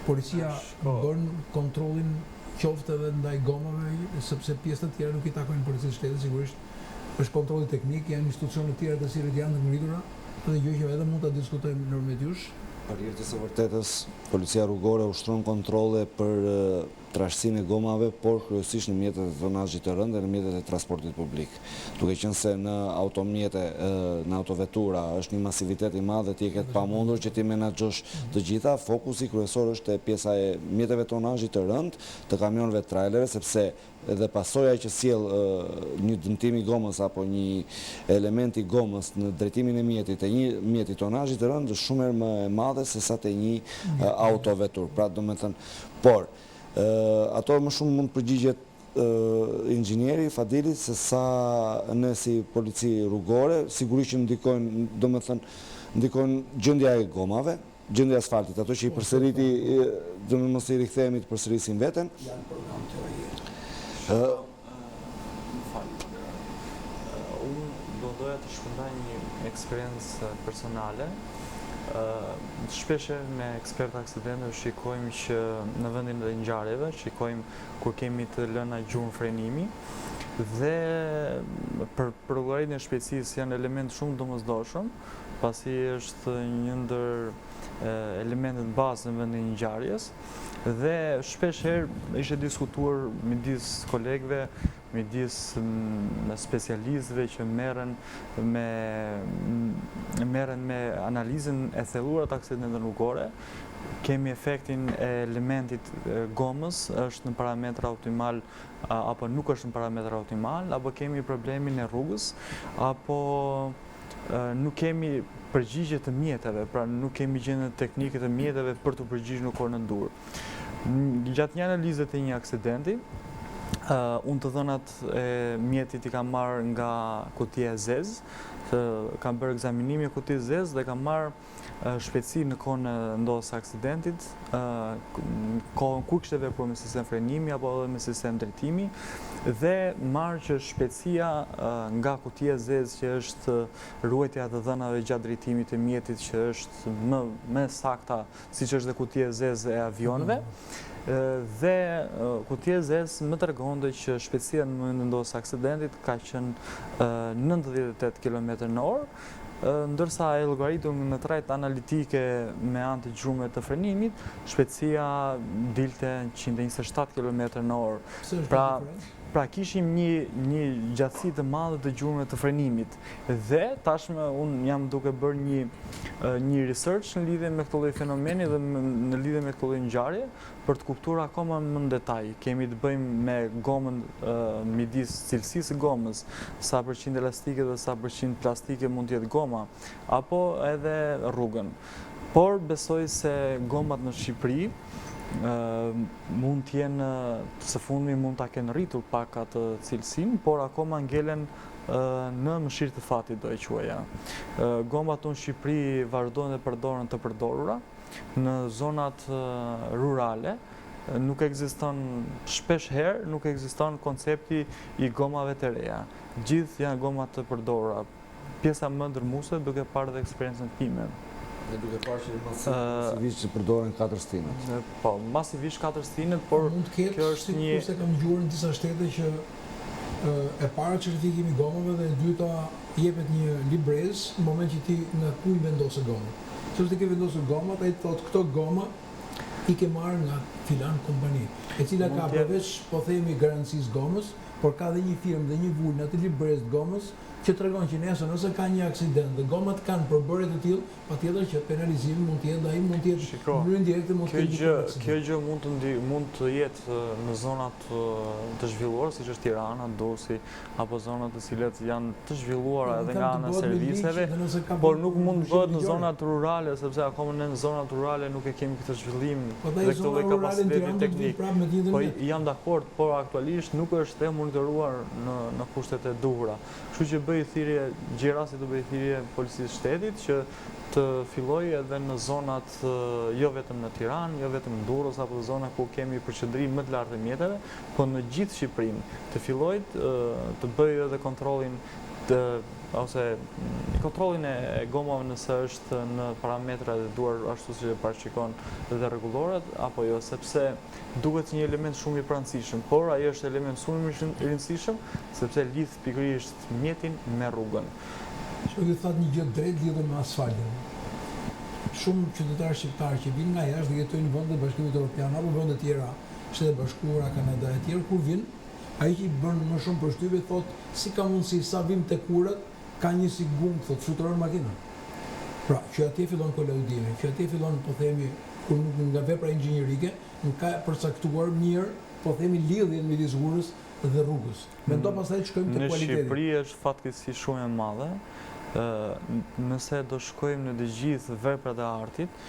Policia po. bën kontrollin qoftë edhe ndaj gomave, sepse pjesë të tjera nuk i takojnë policisë së shtetit, sigurisht është kontrolli teknik, janë institucione të tjera të cilat janë të ngritura dhe gjë që edhe mund ta diskutojmë nëpërmjet jush. Për hir të së vërtetës, policia rrugore ushtron kontrolle për trashësinë e gomave, por kryesisht në mjetet e tonazhit të rëndë dhe në mjetet e transportit publik. Duke qenë se në automjete, në autovetura është një masivitet i madh dhe ti e ke të pamundur që t'i menaxhosh të gjitha, fokusi kryesor është te pjesa e mjeteve të tonazhit të rëndë, të kamionëve trailerëve, sepse dhe pasoja që sjell një dëmtim i gomës apo një element i gomës në drejtimin e mjetit te një mjet i tonazhit të rëndë është shumë herë më e madhe se sa te një autoveturë. Pra, domethënë, por ato më shumë mund të përgjigjet inxhinieri Fadili se sa ne si polici rrugore, sigurisht që ndikojnë, domethënë, ndikojnë gjendja e gomave, gjendja e asfaltit, ato që i po, përsëriti, do të mos i rikthehemi të përsërisim veten. Janë program teorie. Më fal. Unë do doja të shpërndaj një eksperiencë personale. Shpeshherë me ekspertë aksidenteve shikojmë që në vendin e ngjarjeve, shikojmë kur kemi të lëna gjurmë frenimi dhe për përllogaritjen e shpejtësisë janë element shumë të domosdoshëm, pasi është një ndër. elementet bazë në vendin e ngjarjes dhe shpesh herë ishte diskutuar midis kolegëve, midis specialistëve që merren me merren me analizën e thelluar të aksidenteve rrugore, kemi efektin e elementit gomës, është në parametra optimal apo nuk është në parametra optimal, apo kemi problemin e rrugës, apo nuk kemi përgjigje të mjeteve, pra nuk kemi gjendje teknike të mjeteve për t'u përgjigjur në kohën e duhur. Gjatë një analize të një aksidenti, unë të dhënat e mjetit i kam marrë nga kutia e zezë, kam bërë ekzaminimin e kutisë zezë dhe kam marrë shpejtësi në kohën e ndodhjes së aksidentit, kohën kur kishte vepruar me sistem frenimi apo edhe me sistem drejtimi dhe marr që shpejtësia nga kutia e zezë që është ruajtja e të dhënave gjatë drejtimit të mjetit që është më më e sakta siç është dhe kutia e zezë e avionëve dhe kutia e zezë më tregonte që shpejtësia në momentin e ndodhjes së aksidentit ka qenë 98 km në orë Ndërsa e llogaritur në trajtë analitike me anë të gjurmëve të frenimit, shpejtësia dilte 127 kilometra në orë. Pra, pra kishim një një gjatësi të madhe të gjurmëve të frenimit dhe tashmë unë jam duke bërë një një research në lidhje me këtë lloj fenomeni dhe në lidhje me këtë lloj ngjarje, për të kuptuar akoma më në detaj, kemi të bëjmë me gomën midis cilësisë së gomës, sa përqind elastike dhe sa përqind plastike mund të jetë goma, apo edhe rrugën. Por besoj se gomat në Shqipëri mund të jenë së fundmi mund ta kenë rritur pak atë cilësinë, por akoma ngelen në mëshirë të fatit do e quaja. Gomat në Shqipëri vazhdojnë dhe përdoren të përdorura, Në zonat rurale nuk ekziston shpesh herë nuk ekziston koncepti i gomave të reja. Gjithë janë goma të përdorura. Pjesa më dërrmuese duke parë dhe eksperiencën time. Dhe duke parë që masivisht që përdoren katër stinët. Po, masivisht katër stinët, por kjo është një... Mund të ketë, sikurse kam dëgjuar në disa shtete që e para certifikimi i gomave dhe e dyta jepet një librezë në moment që ti nga ku i vendose gomat. Nëse ti ke vendosur gomat, ai të thotë këto goma i ke marrë nga filan kompani, e cila ka përveç po themi garancisë gomës, por ka dhe një firmë dhe një vulë në atë librezë të gomës që tregon që nesër nëse ka një aksident dhe gomat kanë përbërje të tillë, patjetër që penalizimi mund të jetë dhe ai mund të jetë në mënyrë indirekte mund të ketë ndikuar në aksident. Kjo gjë mund të mund të jetë në zonat të zhvilluara siç është Tirana, Durrësi apo zonat të cilat janë të zhvilluara edhe nga ana e serviseve, por nuk mund të bëhet në zonat rurale sepse akoma ne në zonat rurale nuk e kemi këtë zhvillim po dhe këtë lloj kapaciteti teknik. Po jam dakord, por aktualisht nuk është e monitoruar në në kushtet e duhura. Kështu që bëj thirrje, gjej rastin të bëj thirrje Policisë së Shtetit që të fillojë edhe në zonat jo vetëm në Tiranë, jo vetëm në Durrës apo zona ku kemi përqendrim më të lartë të mjeteve, po në gjithë Shqipërinë, të fillojë të bëjë edhe kontrollin të ose kontrollin e gomave nëse është në parametrat e duhur ashtu siç e parashikon dhe rregulloret apo jo, sepse duket si një element shumë i parëndësishëm, por ai është element shumë i rëndësishëm sepse lidh pikërisht mjetin me rrugën. Shiko, ju thatë një gjë të drejtë lidhur me asfaltin. Shumë qytetarë shqiptarë që vijnë nga jashtë dhe jetojnë në vende të Bashkimit Evropian apo vende të tjera, Shtetet e Bashkuara, Kanada e tjerë, kur vijnë, ai që i bën më shumë përshtypje thotë si ka mundësi sa vijmë tek urat ka një si gumë thotë fluturon makina. Pra, që atje fillon kolaudimi, që atje fillon po themi kur nuk nga vepra inxhinierike nuk ka përcaktuar mirë po themi lidhjen midis urës dhe rrugës. Mendo pastaj të shkojmë te kualiteti. Në Shqipëri është fatkeqësi shumë e madhe. Nëse do shkojmë në të gjithë veprat e artit,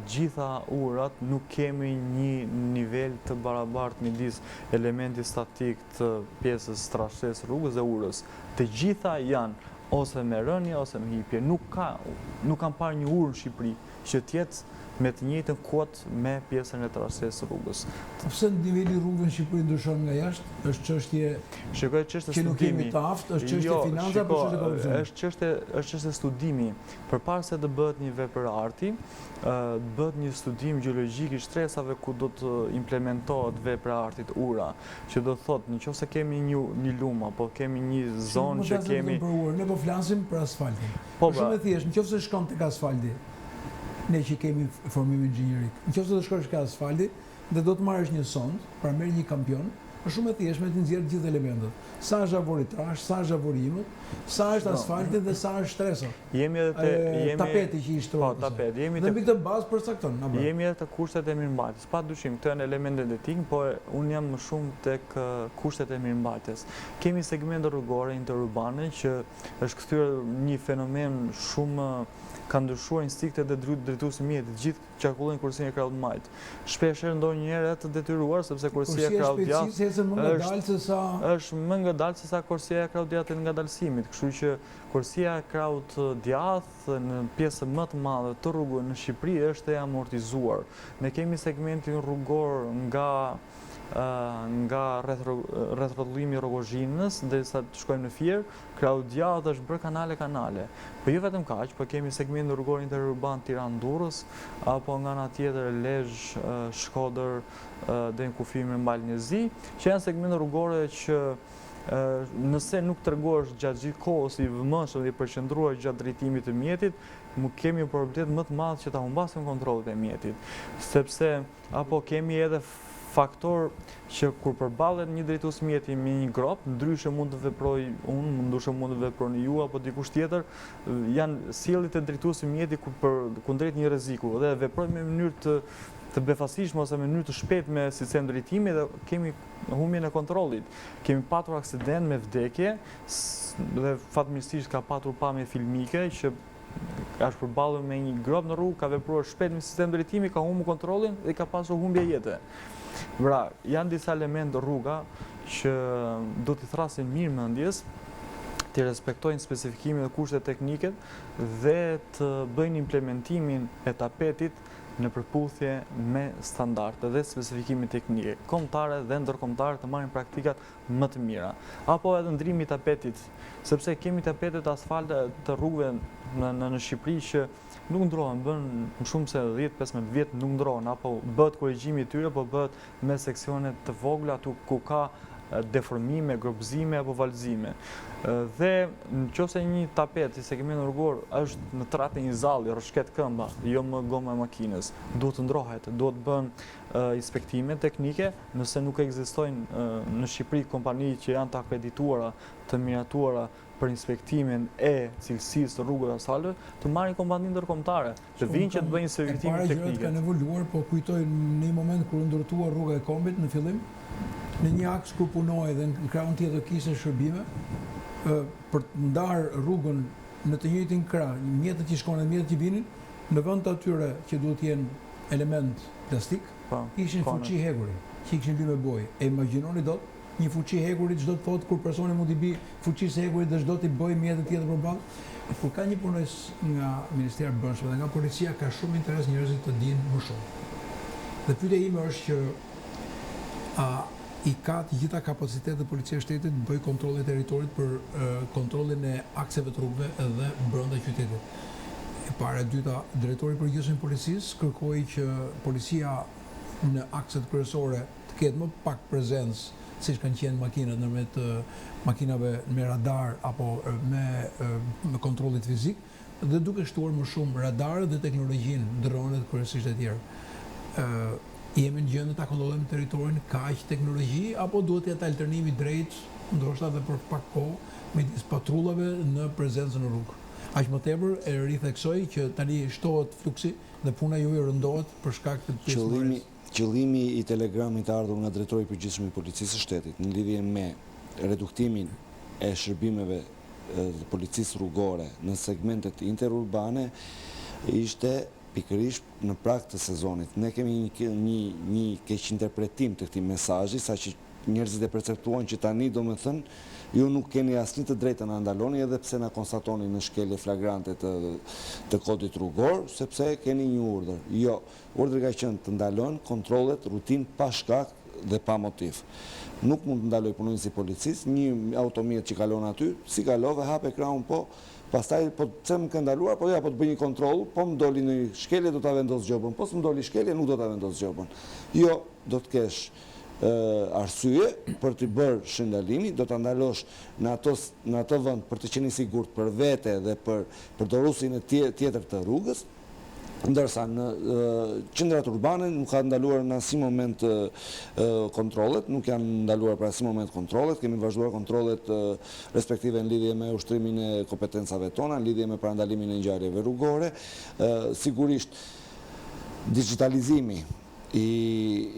gjitha urat nuk kemi një nivel të barabartë midis elementit statik të pjesës trasesë rrugës dhe urës. Të gjitha janë ose me rënie ose me hipje. Nuk ka, nuk kam parë një urë në Shqipëri që të jetë me të njëjtën kuotë me pjesën e trasesë së rrugës. Po pse niveli i rrugëve në Shqipëri ndryshon nga jashtë? Është çështje Shiko, është çështje që nuk jemi të aftë, është çështje jo, financa apo çështje korrupsioni? Është çështje, është çështje studimi. Përpara se të bëhet një vepër arti, bëhet një studim gjeologjik i shtresave ku do të implementohet vepra e artit ura. Që do të thotë, në qoftë se kemi një një lumë apo kemi një zonë që kemi Nuk po flasim për urën, ne po flasim për asfaltin. Po, është shumë e thjeshtë, në qoftë se shkon tek asfalti. Ne që kemi formim inxhinierik. Në qoftë se do shkosh ke asfalti dhe do të marrësh një sondë, pra merr një kampion, është shumë e thjeshtë me t'i nxjerrë të gjithë elementët. Sa është avulli i trashë, sa është avulli i imët, sa është asfalti dhe sa është shtresa. Jemi edhe te jemi tapeti që i shtruar. Po, tapeti. Jemi te Dhe mbi këtë bazë përcakton, apo? Jemi edhe te kushtet e mirëmbajtjes. Pa dyshim, këto janë elemente teknike, po unë jam më shumë tek kushtet e mirëmbajtjes. Kemi segmente rrugore interurbane që është kthyer një fenomen shumë ka ndryshuar instinktet e drejtuesit të mjetit, të gjithë qarkullojnë korsinë e krahut të majtë. Shpesh herë ndonjëherë edhe të detyruar sepse korsia e krahut djathtë është më ngadalë se sa është më ngadalë se sa korsia e krahut djathtë e ngadalësimit, kështu që korsia e krahut djathtë në pjesën më të madhe të rrugëve në Shqipëri është e amortizuar. Ne kemi segmentin rrugor nga nga rrethrrotullimi i Rrogozhinës derisa të shkojmë në Fier, Krahu i djathtë është bërë kanale kanale. Po jo vetëm kaq, po kemi segmentin rrugor interurban Tiranë-Durrës, apo nga ana tjetër Lezhë, Shkodër, deri në kufi me Malin e Zi, që janë segmente rrugore që nëse nuk tregohesh gjatë gjithë kohës i vëmendshëm dhe i përqendruar gjatë drejtimit të mjetit, kemi një problem më të madh që ta humbasim kontrollin e mjetit, sepse Apo kemi edhe faktor që kur përballet një drejtues mjeti me një gropë, ndryshe mund të veproj unë, ndryshe mund të veproni ju apo dikush tjetër, janë sjelljet e drejtuesit mjeti për kundrejt një rreziku dhe veprojmë me mënyrë të të befasishme ose me mënyrë të shpejtë me sistem drejtimi dhe kemi humbjen e kontrollit. Kemi patur aksident me vdekje dhe fatmirësisht ka patur pamje filmike që është përballur me një gropë në rrugë, ka vepruar shpejt me sistem drejtimi, ka humbur kontrollin dhe ka pasur humbje jete. Pra, janë disa elementë rruga që do t'i thërrasin mirë mendjes, t'i respektojnë specifikimet dhe kushtet teknike dhe të bëjnë implementimin e tapetit në përputhje me standarde dhe specifikimet teknike kombëtare dhe ndërkombëtare të marrin praktikat më të mira. Apo edhe ndrimi i tapetit, sepse kemi tapete të asfaltit të rrugëve në në në Shqipëri që nuk ndrohen, bën më shumë se 10-15 vjet nuk ndrohen, apo bëhet korrigjimi i tyre, po bëhet me seksione të vogla aty ku ka deformime, gropëzime apo valëzime. Dhe në qoftë se një tapet i segmentit rrugor është në trajtë të një zalli, rrëshqet këmba, jo më goma e makinës, duhet të ndrohet, duhet të bëhen inspektime teknike, nëse nuk ekzistojnë në Shqipëri kompani që janë të akredituara, të miratuara për inspektimin e cilësisë së rrugëve dhe asfalteve, të marrin kompani ndërkombëtare, të vijnë që të bëjnë inspektimin teknik. E para gjërat kanë evoluar, po kujtoj në një moment kur u ndërtua rruga e Kombit në fillim, në një aks kur punohej dhe në krahun tjetër kishte shërbime, për të ndarë rrugën në të njëjtin krah, mjetet që shkonin dhe mjetet që vinin, në vend të atyre që duhet të jenë element plastik, po, ishin fuçi hekuri, që i kishin lyer me bojë. E imagjinoni dot një fuçi hekuri ç'do të thotë kur personi mund t'i bijë fuçisë së hekurit dhe ç'do t'i bëjë mjetit tjetër përballë? Kur ka një punonjës nga Ministria e Brendshme dhe nga policia ka shumë interes njerëzit të dinë më shumë. Dhe pyetja ime është që a i ka të gjitha kapacitetet policia e shtetit të bëjë kontrollin e territorit për kontrollin e akseve të rrugëve dhe brenda qytetit. E para, e dyta, drejtori i përgjithshëm i policisë kërkoi që policia në akset kryesore të ketë më pak prezencë, siç kanë qenë makinat nëpërmjet makinave me radar apo me me kontrollit fizik dhe duke shtuar më shumë radarët dhe teknologjinë, dronet kryesisht e tjerë. Ë jemi në gjendje ta kontrollojmë territorin ka aq teknologji apo duhet të jetë alternim i drejtë, ndoshta edhe për pak kohë midis patrullave në prezencën në rrugë. Aq më tepër e ritheksoj që tani shtohet fluksi dhe puna juaj rëndohet për shkak të pjesëmarrjes. Qëllimi i telegramit të ardhur nga Drejtori i Përgjithshëm i Policisë së Shtetit në lidhje me reduktimin e shërbimeve të policisë rrugore në segmentet interurbane ishte pikërisht në prag të sezonit. Ne kemi një një një keqinterpretim të këtij mesazhi, saqë Njerëzit e perceptuan që tani, domethënë, ju nuk keni asnjë të drejtë të na ndaloni edhe pse na konstatoni në shkelje flagrante të të kodit rrugor, sepse keni një urdhër. Jo, urdhri ka qenë të ndalojnë kontrollet rutinë pa shkak dhe pa motiv. Nuk mund të ndalojë punonjësi i policisë një automjet që kalon aty, si kalove, hape krahun po, pastaj po pse më ke ndaluar, po ja po të bëj një kontroll, po më doli ndonjë shkelje do ta vendos gjobën, po s'më doli shkelje nuk do ta vendos gjobën. Jo, do të kesh arsye për t'i bërë shenjë ndalimi, do ta ndalosh në ato në atë vend për të qenë i sigurt për vete dhe për përdoruesin e tjetër të rrugës. Ndërsa në qendrat urbane nuk ka ndaluar në asnjë moment kontrollet, nuk janë ndaluar për asnjë moment kontrollet, kemi vazhduar kontrollet respektive në lidhje me ushtrimin e kompetencave tona, në lidhje me parandalimin e ngjarjeve rrugore. Sigurisht dixhitalizimi i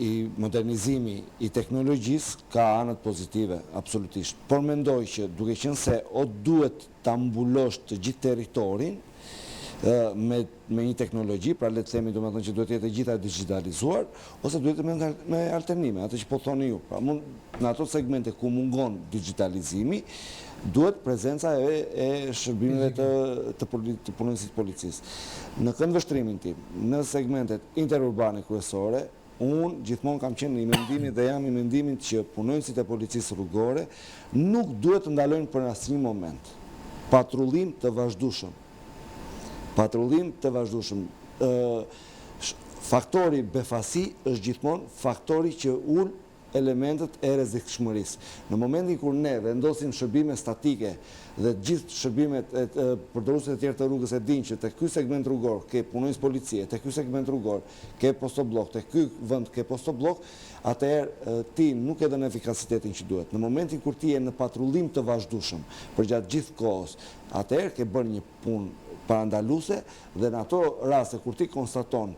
i modernizimi i teknologjisë ka anët pozitive, absolutisht. Por mendoj që duke qenë se o duhet ta mbulosh të gjithë territorin me me një teknologji, pra le të themi domethënë që duhet të jetë e gjitha e dixhitalizuar, ose duhet të me, me alternime, atë që po thoni ju. Pra mund në ato segmente ku mungon dixhitalizimi, duhet prezenca e, e shërbimeve të të, të punonjësit të policisë. Në këndvështrimin tim, në segmentet interurbane kryesore, Unë gjithmonë kam qenë i mendimit dhe jam i mendimit që punonjësit e policisë rrugore nuk duhet të ndalojnë për asnjë moment. Patrullim të vazhdueshëm. Patrullim të vazhdueshëm. Faktori befasi është gjithmonë faktori që ul elementët e rrezikshmërisë. Në momentin kur ne vendosim shërbime statike dhe të gjithë shërbimet e përdoruesit e tjerë të rrugës e dinë që tek ky segment rrugor ke punonjës policie, tek ky segment rrugor ke postobllok, tek ky vend ke postobllok, atëherë ti nuk ke dhënë efikasitetin që duhet. Në momentin kur ti je në patrullim të vazhdueshëm përgjatë gjithë kohës, atëherë ke bërë një punë parandaluese dhe në ato raste kur ti konstaton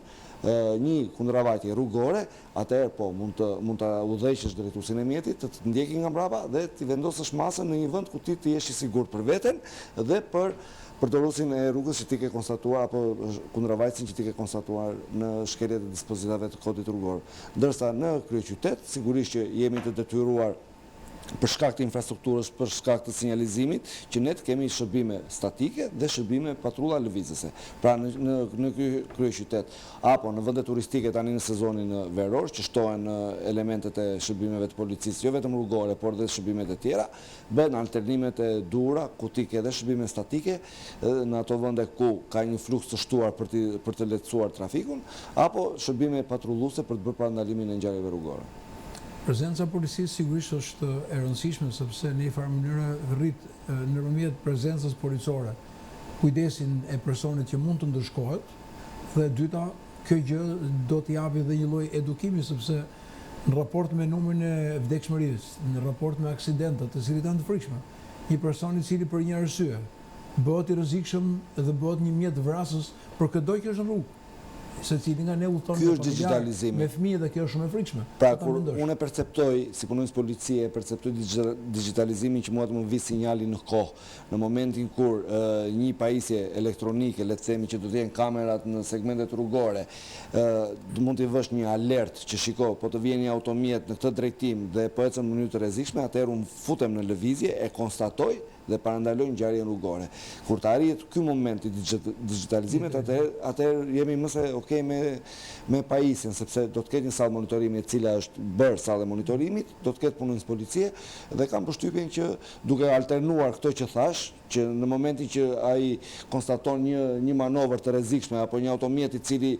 një kundravajtje rrugore, atëherë po, mund të mund ta udhëheqësh drejtuesin e mjetit, të të ndjekë nga mbrapa dhe t'i vendosësh masën në një vend ku ti të jesh i sigurt për veten dhe për përdoruesin e rrugës që ti ke konstatuar apo kundravajtësin që ti ke konstatuar në shkelje të dispozitave të Kodit Rrugor. Ndërsa në kryeqytet, sigurisht që jemi të detyruar për shkak të infrastrukturës, për shkak të sinjalizimit, që ne të kemi shërbime statike dhe shërbime patrulla lëvizëse. Pra në në në kryeqytet apo në vende turistike tani në sezonin veror që shtohen elementet e shërbimeve të policisë, jo vetëm rrugore, por dhe shërbimet e tjera, bëhen alternimet e duhura ku ti ke dhe shërbime statike në ato vende ku ka një fluks të shtuar për të për të lehtësuar trafikun, apo shërbime patrulluese për të bërë parandalimin e ngjarjeve rrugore. Prezenca e policisë sigurisht është e rëndësishme sepse në një farë mënyre rrit nëpërmjet prezencës policore kujdesin e personit që mund të ndëshkohet dhe e dyta kjo gjë do të japi dhe një lloj edukimi sepse në raport me numrin e vdekshmërisë, në raport me aksidentet, të cilat janë të frikshme, një person i cili për një arsye bëhet i rrezikshëm dhe bëhet një mjet vrasës për këdo që është në rrugë. Secili nga ne udhëton me familjarë, me fëmijë dhe kjo është shumë e frikshme. Pra kur unë e perceptoj si punonjës policie, e perceptoj digjitalizimin që mua të më vijë sinjali në kohë, në momentin kur një pajisje elektronike, le të themi që do të jenë kamerat në segmentet rrugore, mund t'i vësh një alert që shiko, po të vjen një automjet në këtë drejtim dhe po ecën në mënyrë të rrezikshme, atëherë unë futem në lëvizje, e konstatoj dhe parandalojnë ngjarjen rrugore. Kur të arrihet ky moment i digjitalizimit, atëherë atëherë jemi më se ok me me pajisjen, sepse do të ketë një sallë monitorimi e cila është bërë sallë e monitorimit, do të ketë punonjës policie dhe kam përshtypjen që duke alternuar këto që thashë, që në momentin që ai konstaton një një manovër të rrezikshme apo një automjet i cili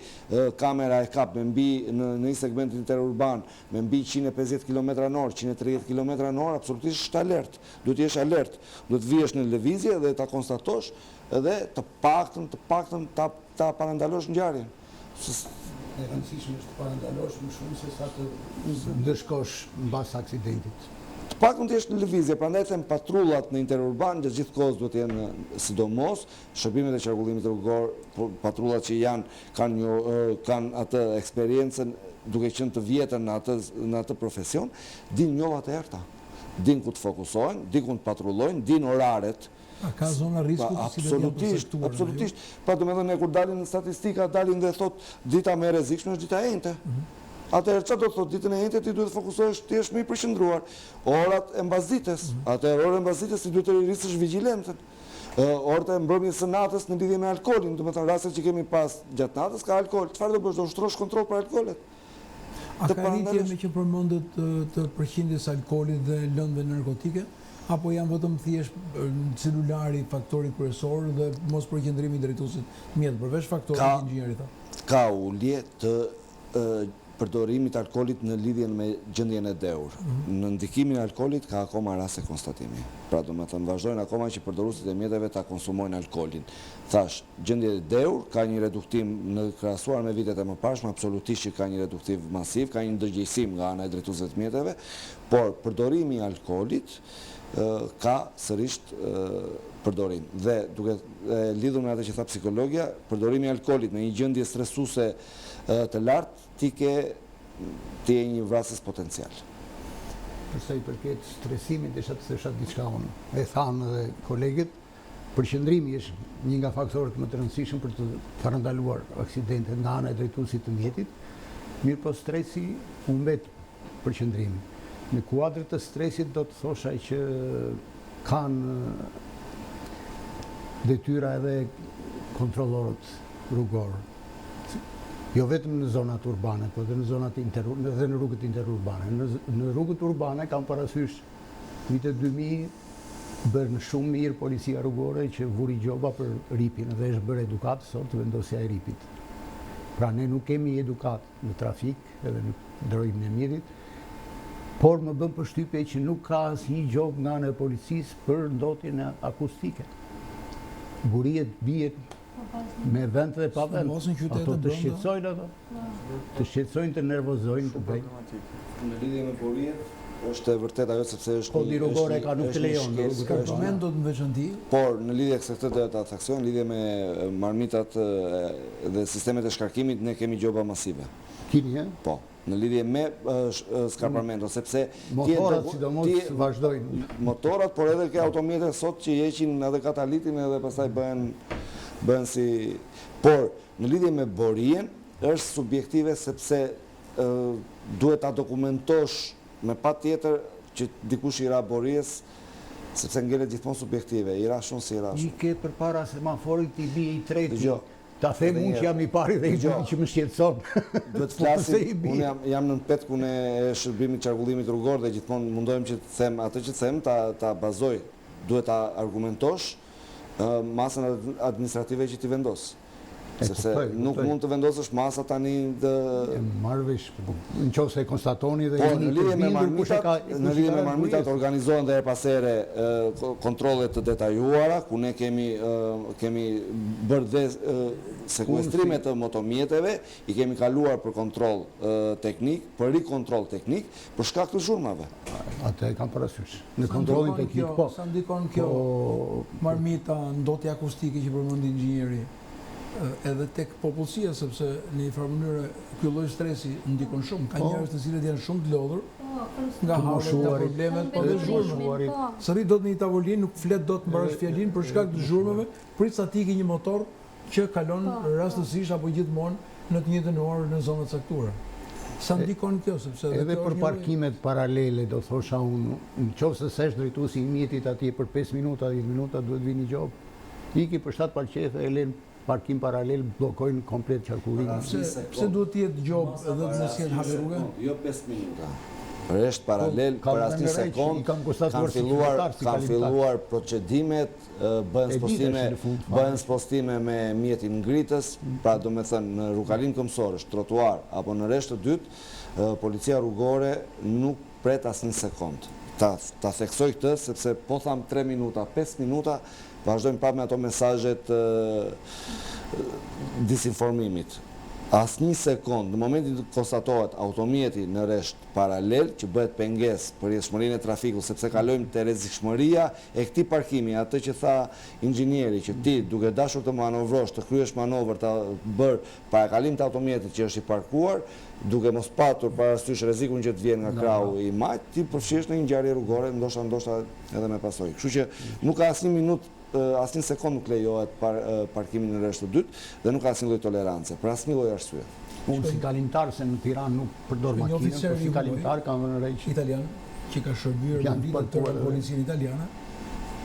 kamera e kap me mbi në në një segment interurban me mbi 150 kilometra në orë, 130 kilometra në orë, absolutisht është alert. Duhet të jesh alert, duhet të vihesh në lëvizje dhe ta konstatosh dhe të paktën, të paktën ta ta parandalosh ngjarjen. E rëndësishme është të parandalosh më shumë se sa të ndëshkosh mbas aksidentit. Të paktën të jesh në lëvizje, prandaj them patrullat në interurban gjatë gjithë kohës duhet të jenë sidomos shërbimet e qarkullimit rrugor, patrullat që janë kanë një kanë atë eksperiencën duke qenë të vjetër në atë në atë profesion, dinë njollat e errëta. Dinë ku të fokusohen, dinë ku të patrullojnë, dinë oraret. A ka zona risku të cilat janë përcaktuar nga ju? Absolutisht. Pra domethënë ne kur dalin në statistika, dalin dhe thotë dita më e rrezikshme është dita e enjte. Atëherë çfarë do të thotë ditën e enjte ti duhet të fokusohesh, të jesh më i përqendruar. Orat e mbasdites, atëherë orët e mbasdites ti duhet të rrisësh vigjilencën. Orët e mbrëmjes së natës në lidhje me alkoolin, domethënë rastet që kemi pas gjatë natës ka alkool. Çfarë do bësh? Do ushtrosh kontroll për alkoolet. A ka rritje meqë përmendët të përqindjes së alkoolit dhe lëndëve narkotike, apo janë vetëm thjesht celulari faktori kryesor dhe mospërqendrimi i drejtuesit të mjetit, përveç faktorit që inxhinieri tha? Ka ulje të. përdorimit të alkoolit në lidhje me gjendjen e dehur. Në ndikimin e alkoolit ka akoma raste konstatimi. Pra domethënë vazhdojnë akoma që përdoruesit e mjeteve ta konsumojnë alkoolin. Thashë, gjendje e dehur ka një reduktim në krahasuar me vitet e mëparshme, absolutisht që ka një reduktim masiv, ka një ndërgjegjësim nga ana e drejtuesve të mjeteve, por përdorimi i alkoolit ka sërisht përdorim. Dhe duke e lidhur me atë që tha psikologia, përdorimi i alkoolit në një gjendje stresuese të lartë, ti ke ti je një vrasës potencial. Për sa i përket stresimit, desha të thosha diçka unë. E thanë edhe kolegët, përqendrimi është një nga faktorët më të rëndësishëm për të parandaluar aksidentet nga ana e drejtuesit të mjetit, mirëpo stresi humbet përqendrimin. Në kuadër të stresit do të thosha që kanë detyra edhe kontrollorët rrugorë. Jo vetëm në zonat urbane, po edhe në zonat inter, edhe në rrugët interurbane. Në, në rrugët urbane kam parasysh vitet 2000 bërë shumë mirë policia rrugore që vuri gjoba për ripin dhe është bërë edukatë sot vendosja e ripit. Pra ne nuk kemi edukatë në trafik edhe në drejtimin e mjetit, por më bën përshtypje që nuk ka asnjë gjobë nga ana e policisë për ndotjen akustike. Borijet bien me vend dhe pa vend. Ato të shqetësojnë ato. Të shqetësojnë, të nervozojnë, të bëjnë. Në lidhje me borijet, është e vërtetë ajo sepse është Kodi rrugor e ka nuk të lejon. Skarpamentot në veçanti. Por në lidhje se këtë doja ta theksoj, në lidhje me marmitat dhe sistemet e shkarkimit ne kemi gjoba masive. Kini, ë? Po. Në lidhje me skarpamento, sepse motorat sidomos vazhdojnë. Motorat, por edhe ke automjete sot që heqin edhe katalitin edhe pastaj bëhen bëhen si por në lidhje me borien është subjektive sepse duhet ta dokumentosh me patjetër që dikush i ra bories sepse ngelet gjithmonë subjektive, i ra shumë si i ra shumë. I ke përpara semaforit i bie i treti. Dëgjo, Ta them unë që jam i pari dhe i dyti që më shqetëson. Duhet të flasim, unë jam jam nën petkun e shërbimit qarkullimit rrugor dhe gjithmonë mundohem që të them atë që them ta ta bazoj. Duhet ta argumentosh masën administrative që ti vendos. Sepse nuk mund të vendosësh masa tani të E marr vesh, po, në qoftë se e konstatoni dhe jeni të bindur kush e ka Në lidhje me marmitat organizohen dhe herë pas here kontrolle të detajuara, ku ne kemi kemi bërë dhe sekuestrime të motomjeteve, i kemi kaluar për kontroll teknik, për rikontroll teknik, për shkak të zhurmave. Atë e kam parasysh. Në kontrollin teknik, po. Sa ndikon kjo marmita, ndotja akustike që përmendi inxhinieri? edhe tek popullsia sepse në një farë mënyre ky lloj stresi ndikon shumë. Ka po. njerëz të cilët janë shumë të lodhur po, nga hallet, nga problemet, po dhe zhurmët. Po. S'rri dot në një tavolinë, nuk flet dot të mbarosh fjalinë për shkak të zhurmëve, prit sa të ikë një motor që kalon rastësisht apo gjithmonë në të njëjtën orë në zona të caktuara. Sa ndikon kjo sepse edhe edhe për parkimet paralele do thosha unë, në qoftë se s'është drejtuesi i mjetit atje për 5 minuta, 10 minuta duhet vini gjobë. Iki për shtat palë qejf e lënë parkim paralel bllokojnë komplet qarkullimin. Pse pse duhet të jetë gjobë dhe të mos jetë hapje rruge? Jo 5 minuta. Rresht paralel po, për asnjë sekond kanë filluar kanë filluar procedimet, bëhen spostime, bëhen spostime me mjetin ngritës, pra domethënë në rrugëkalim këmbësorësh, trotuar apo në rresht të dytë, policia rrugore nuk pret asnjë sekond. Ta ta theksoj këtë sepse po thamë 3 minuta, 5 minuta, vazhdojmë prapë me ato mesazhet e disinformimit. Asnjë sekond, në momentin që konstatohet automjeti në rresht paralel që bëhet pengesë për rrjedhshmërinë e trafikut sepse kalojmë te rrezikshmëria e këtij parkimi, atë që tha inxhinieri që ti duke dashur të manovrosh, të kryesh manovër, të bërë parakalim të automjetit që është i parkuar, duke mos patur parasysh rrezikun që të vjen nga krahu i majtë, ti përfshihesh në një ngjarje rrugore, ndoshta ndoshta edhe me pasojë. Kështu që nuk ka asnjë minutë, asnjë sekondë nuk lejohet parkimi në rresht të dytë dhe nuk ka asnjë lloj tolerance, për asnjë lloj arsye. Unë si kalimtar se në Tiranë nuk përdor makinën, por si kalimtar kam vënë re që italian që ka shërbyer me vite të tëra në policinë italiane,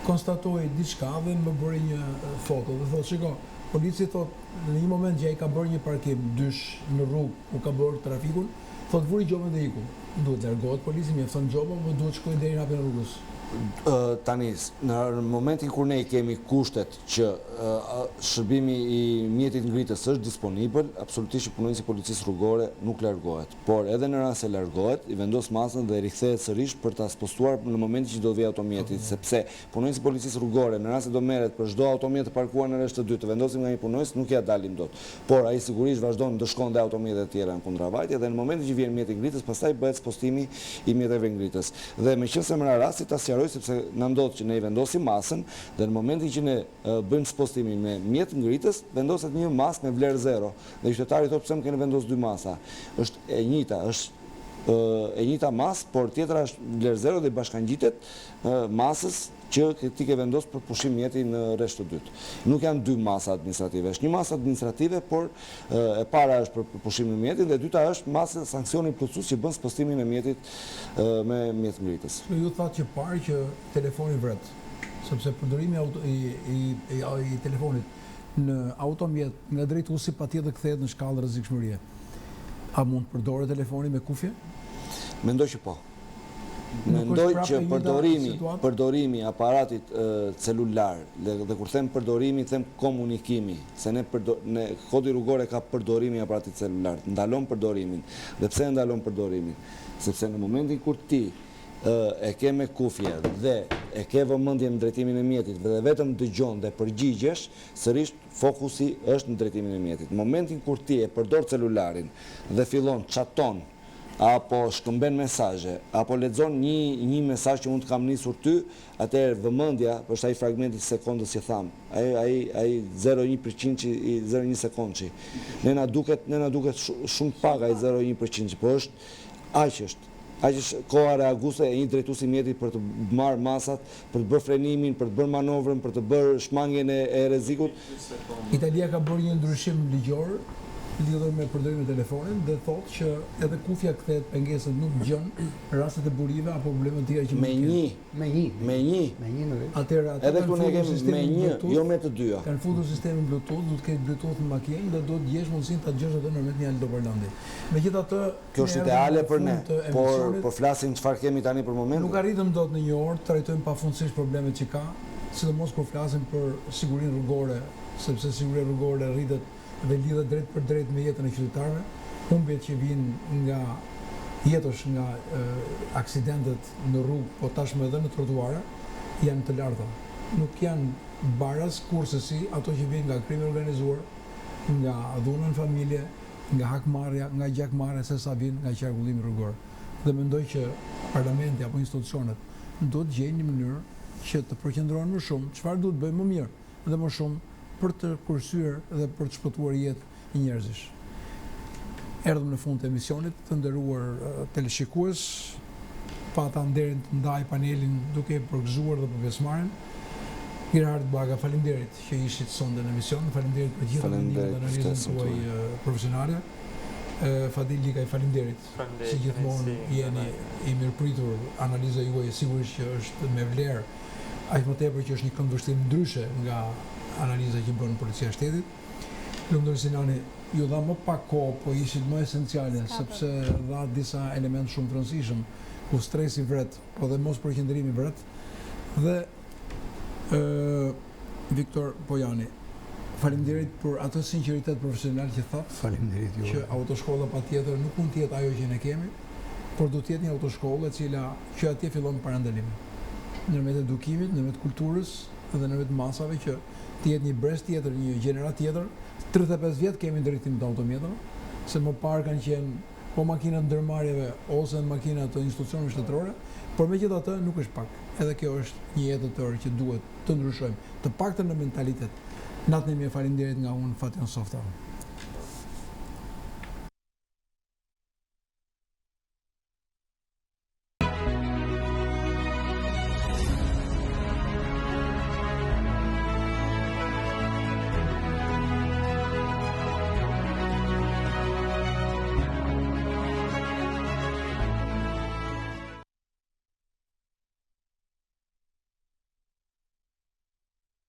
konstatoi diçka dhe më bëri një foto dhe thotë, shiko, polici thotë Në një moment që ai ka bërë një parkim dysh në rrugë ku ka bërë trafikun, thotë vuri gjobën dhe iku. Duhet largohet polici, mjafton gjoba, apo duhet shkojë deri në hapjen e rrugës. Tani, në momentin kur ne i kemi kushtet që shërbimi i mjetit ngritës është disponibël, absolutisht që punonjësi i policisë rrugore nuk largohet. Por edhe në rast se largohet, i vendos masën dhe rikthehet sërish për ta spostuar në momentin që do të vijë automjeti, sepse punonjësi i policisë rrugore në rast se do merret për çdo automjet të parkuar në rresht të dytë, të vendosim nga një punonjës, nuk ia dalim dot. Por ai sigurisht vazhdon ndëshkon dhe automjetet e tjera në kundravajtje dhe në momentin që vjen mjeti ngritës, pastaj bëhet spostimi i mjeteve ngritës. Dhe meqenëse më ra rasti ta sqaroj sepse na ndodh që ne i vendosim masën dhe në momentin që ne bëjmë spostimin me mjet ngritës, vendoset një masë me vlerë zero dhe qytetari thotë pse më keni vendosur dy masa. Është e njëjta, është e njëjta masë, por tjetra është vlerë zero dhe i bashkangjitet masës që ti ke vendos për pushim mjeti në rresht të dytë. Nuk janë dy masa administrative, është një masë administrative, por e para është për pushimin e mjetit dhe e dyta është masë sanksioni plotësues që bën spostimin e mjetit me mjet ngritës. Ju thatë që parë që telefoni vret, sepse përdorimi i telefonit në automjet nga drejtuesi patjetër kthehet në shkallë rrezikshmërie. A mund të përdoret telefoni me kufje? Mendoj që po. Mendoj që përdorimi, përdorimi i aparatit celular, dhe kur them përdorimi, them komunikimi, se ne, ne kodi rrugor e ka përdorimi i aparatit celular, ndalon përdorimin. Dhe pse e ndalon përdorimin? Sepse në momentin kur ti e ke me kufje dhe e ke vëmendjen në drejtimin e mjetit dhe vetëm dëgjon dhe përgjigjesh, sërish fokusi është në drejtimin e mjetit. Në momentin kur ti e përdor celularin dhe fillon chaton apo shkëmben mesazhe, apo lexon një një mesazh që unë të kam nisur ty, atëherë vëmendja, është ai fragmenti i sekondës që thamë, ai ai ai 0.1 përqindshi i 0.1 sekondshi. Ne na duket ne na duket shumë pak ai 0.1 përqindshi, po është aq është. Aq është koha reaguese e një drejtuesi mjeti për të marrë masat, për të bërë frenimin, për të bërë manovrën, për të bërë shmangien e e rrezikut. Italia ka bërë një ndryshim ligjor lidhur me përdorimin e telefonit dhe thotë që edhe kufja kthehet pengesë nuk dëgjon rastet e burive apo probleme të tjera që mund të kenë. Me një. Me një. Me një në vetë. Atëherë ata kanë futur sistemin Bluetooth. Jo me të dyja. Kanë futur sistemin Bluetooth, duhet të ketë Bluetooth në makinë dhe duhet të gjesh mundësinë ta dëgjosh atë nëpërmjet një altoparlanti. Megjithatë, Kjo është ideale për ne, por po flasim çfarë kemi tani për momentin. Nuk arritëm dot në një orë të trajtojmë pafundësisht problemet që ka, sidomos kur flasim për sigurinë rrugore, sepse siguria rrugore rritet dhe lidhet drejtpërdrejt me jetën e qytetarëve, humbjet që vijnë nga jetësh nga aksidentet në rrugë, po tashmë edhe në trotuare, janë të larta. Nuk janë baras kurrsesi ato që vijnë nga krimi i organizuar, nga dhuna në familje, nga hakmarrja, nga gjakmarrja se sa vijnë nga qarkullimi rrugor. Dhe mendoj që parlamenti apo institucionet duhet të gjejnë një mënyrë që të përqendrohen më shumë çfarë duhet të bëjmë më mirë dhe më shumë për të kursyer dhe për të shpëtuar jetë njerëzish. Erdhëm në fund të emisionit, të nderuar teleshikues, pata nderin të ndaj panelin duke e përgëzuar dhe për pjesëmarrjen. Gerhard Baga, faleminderit që ishit sonte në emision, faleminderit për gjitha mendimet dhe analizën tuaj profesionale. Fadil Likaj, faleminderit. Si gjithmonë jeni i mirëpritur, analiza juaj sigurisht që është me vlerë, aq më tepër që është një këndvështrim ndryshe nga analiza që bën Policia e Shtetit. Lumturi Sinani, ju dha më pak kohë, po ishit më esenciale, sepse dha disa elementë shumë të rëndësishëm, ku stresi vret, po dhe mospërqendrimi vret, dhe Viktor Pojani, faleminderit për atë sinqeritet profesional që thatë. Faleminderit juve. Që autoshkolla patjetër nuk mund të jetë ajo që ne kemi, por do të jetë një autoshkollë e cila që atje fillon parandalimi. Nëpërmjet edukimit, nëpërmjet kulturës dhe nëpërmjet masave që të jetë një brez tjetër, një gjeneratë tjetër, 35 vjet kemi drejtim të automjeteve, se më parë kanë qenë po makina të ndërmarrjeve ose makina të institucioneve shtetërore, por megjithatë nuk është pak. Edhe kjo është një jetë e tërë që duhet të ndryshojmë, të paktën në mentalitet. Natën e mirë, faleminderit nga unë, Fatjon Softa.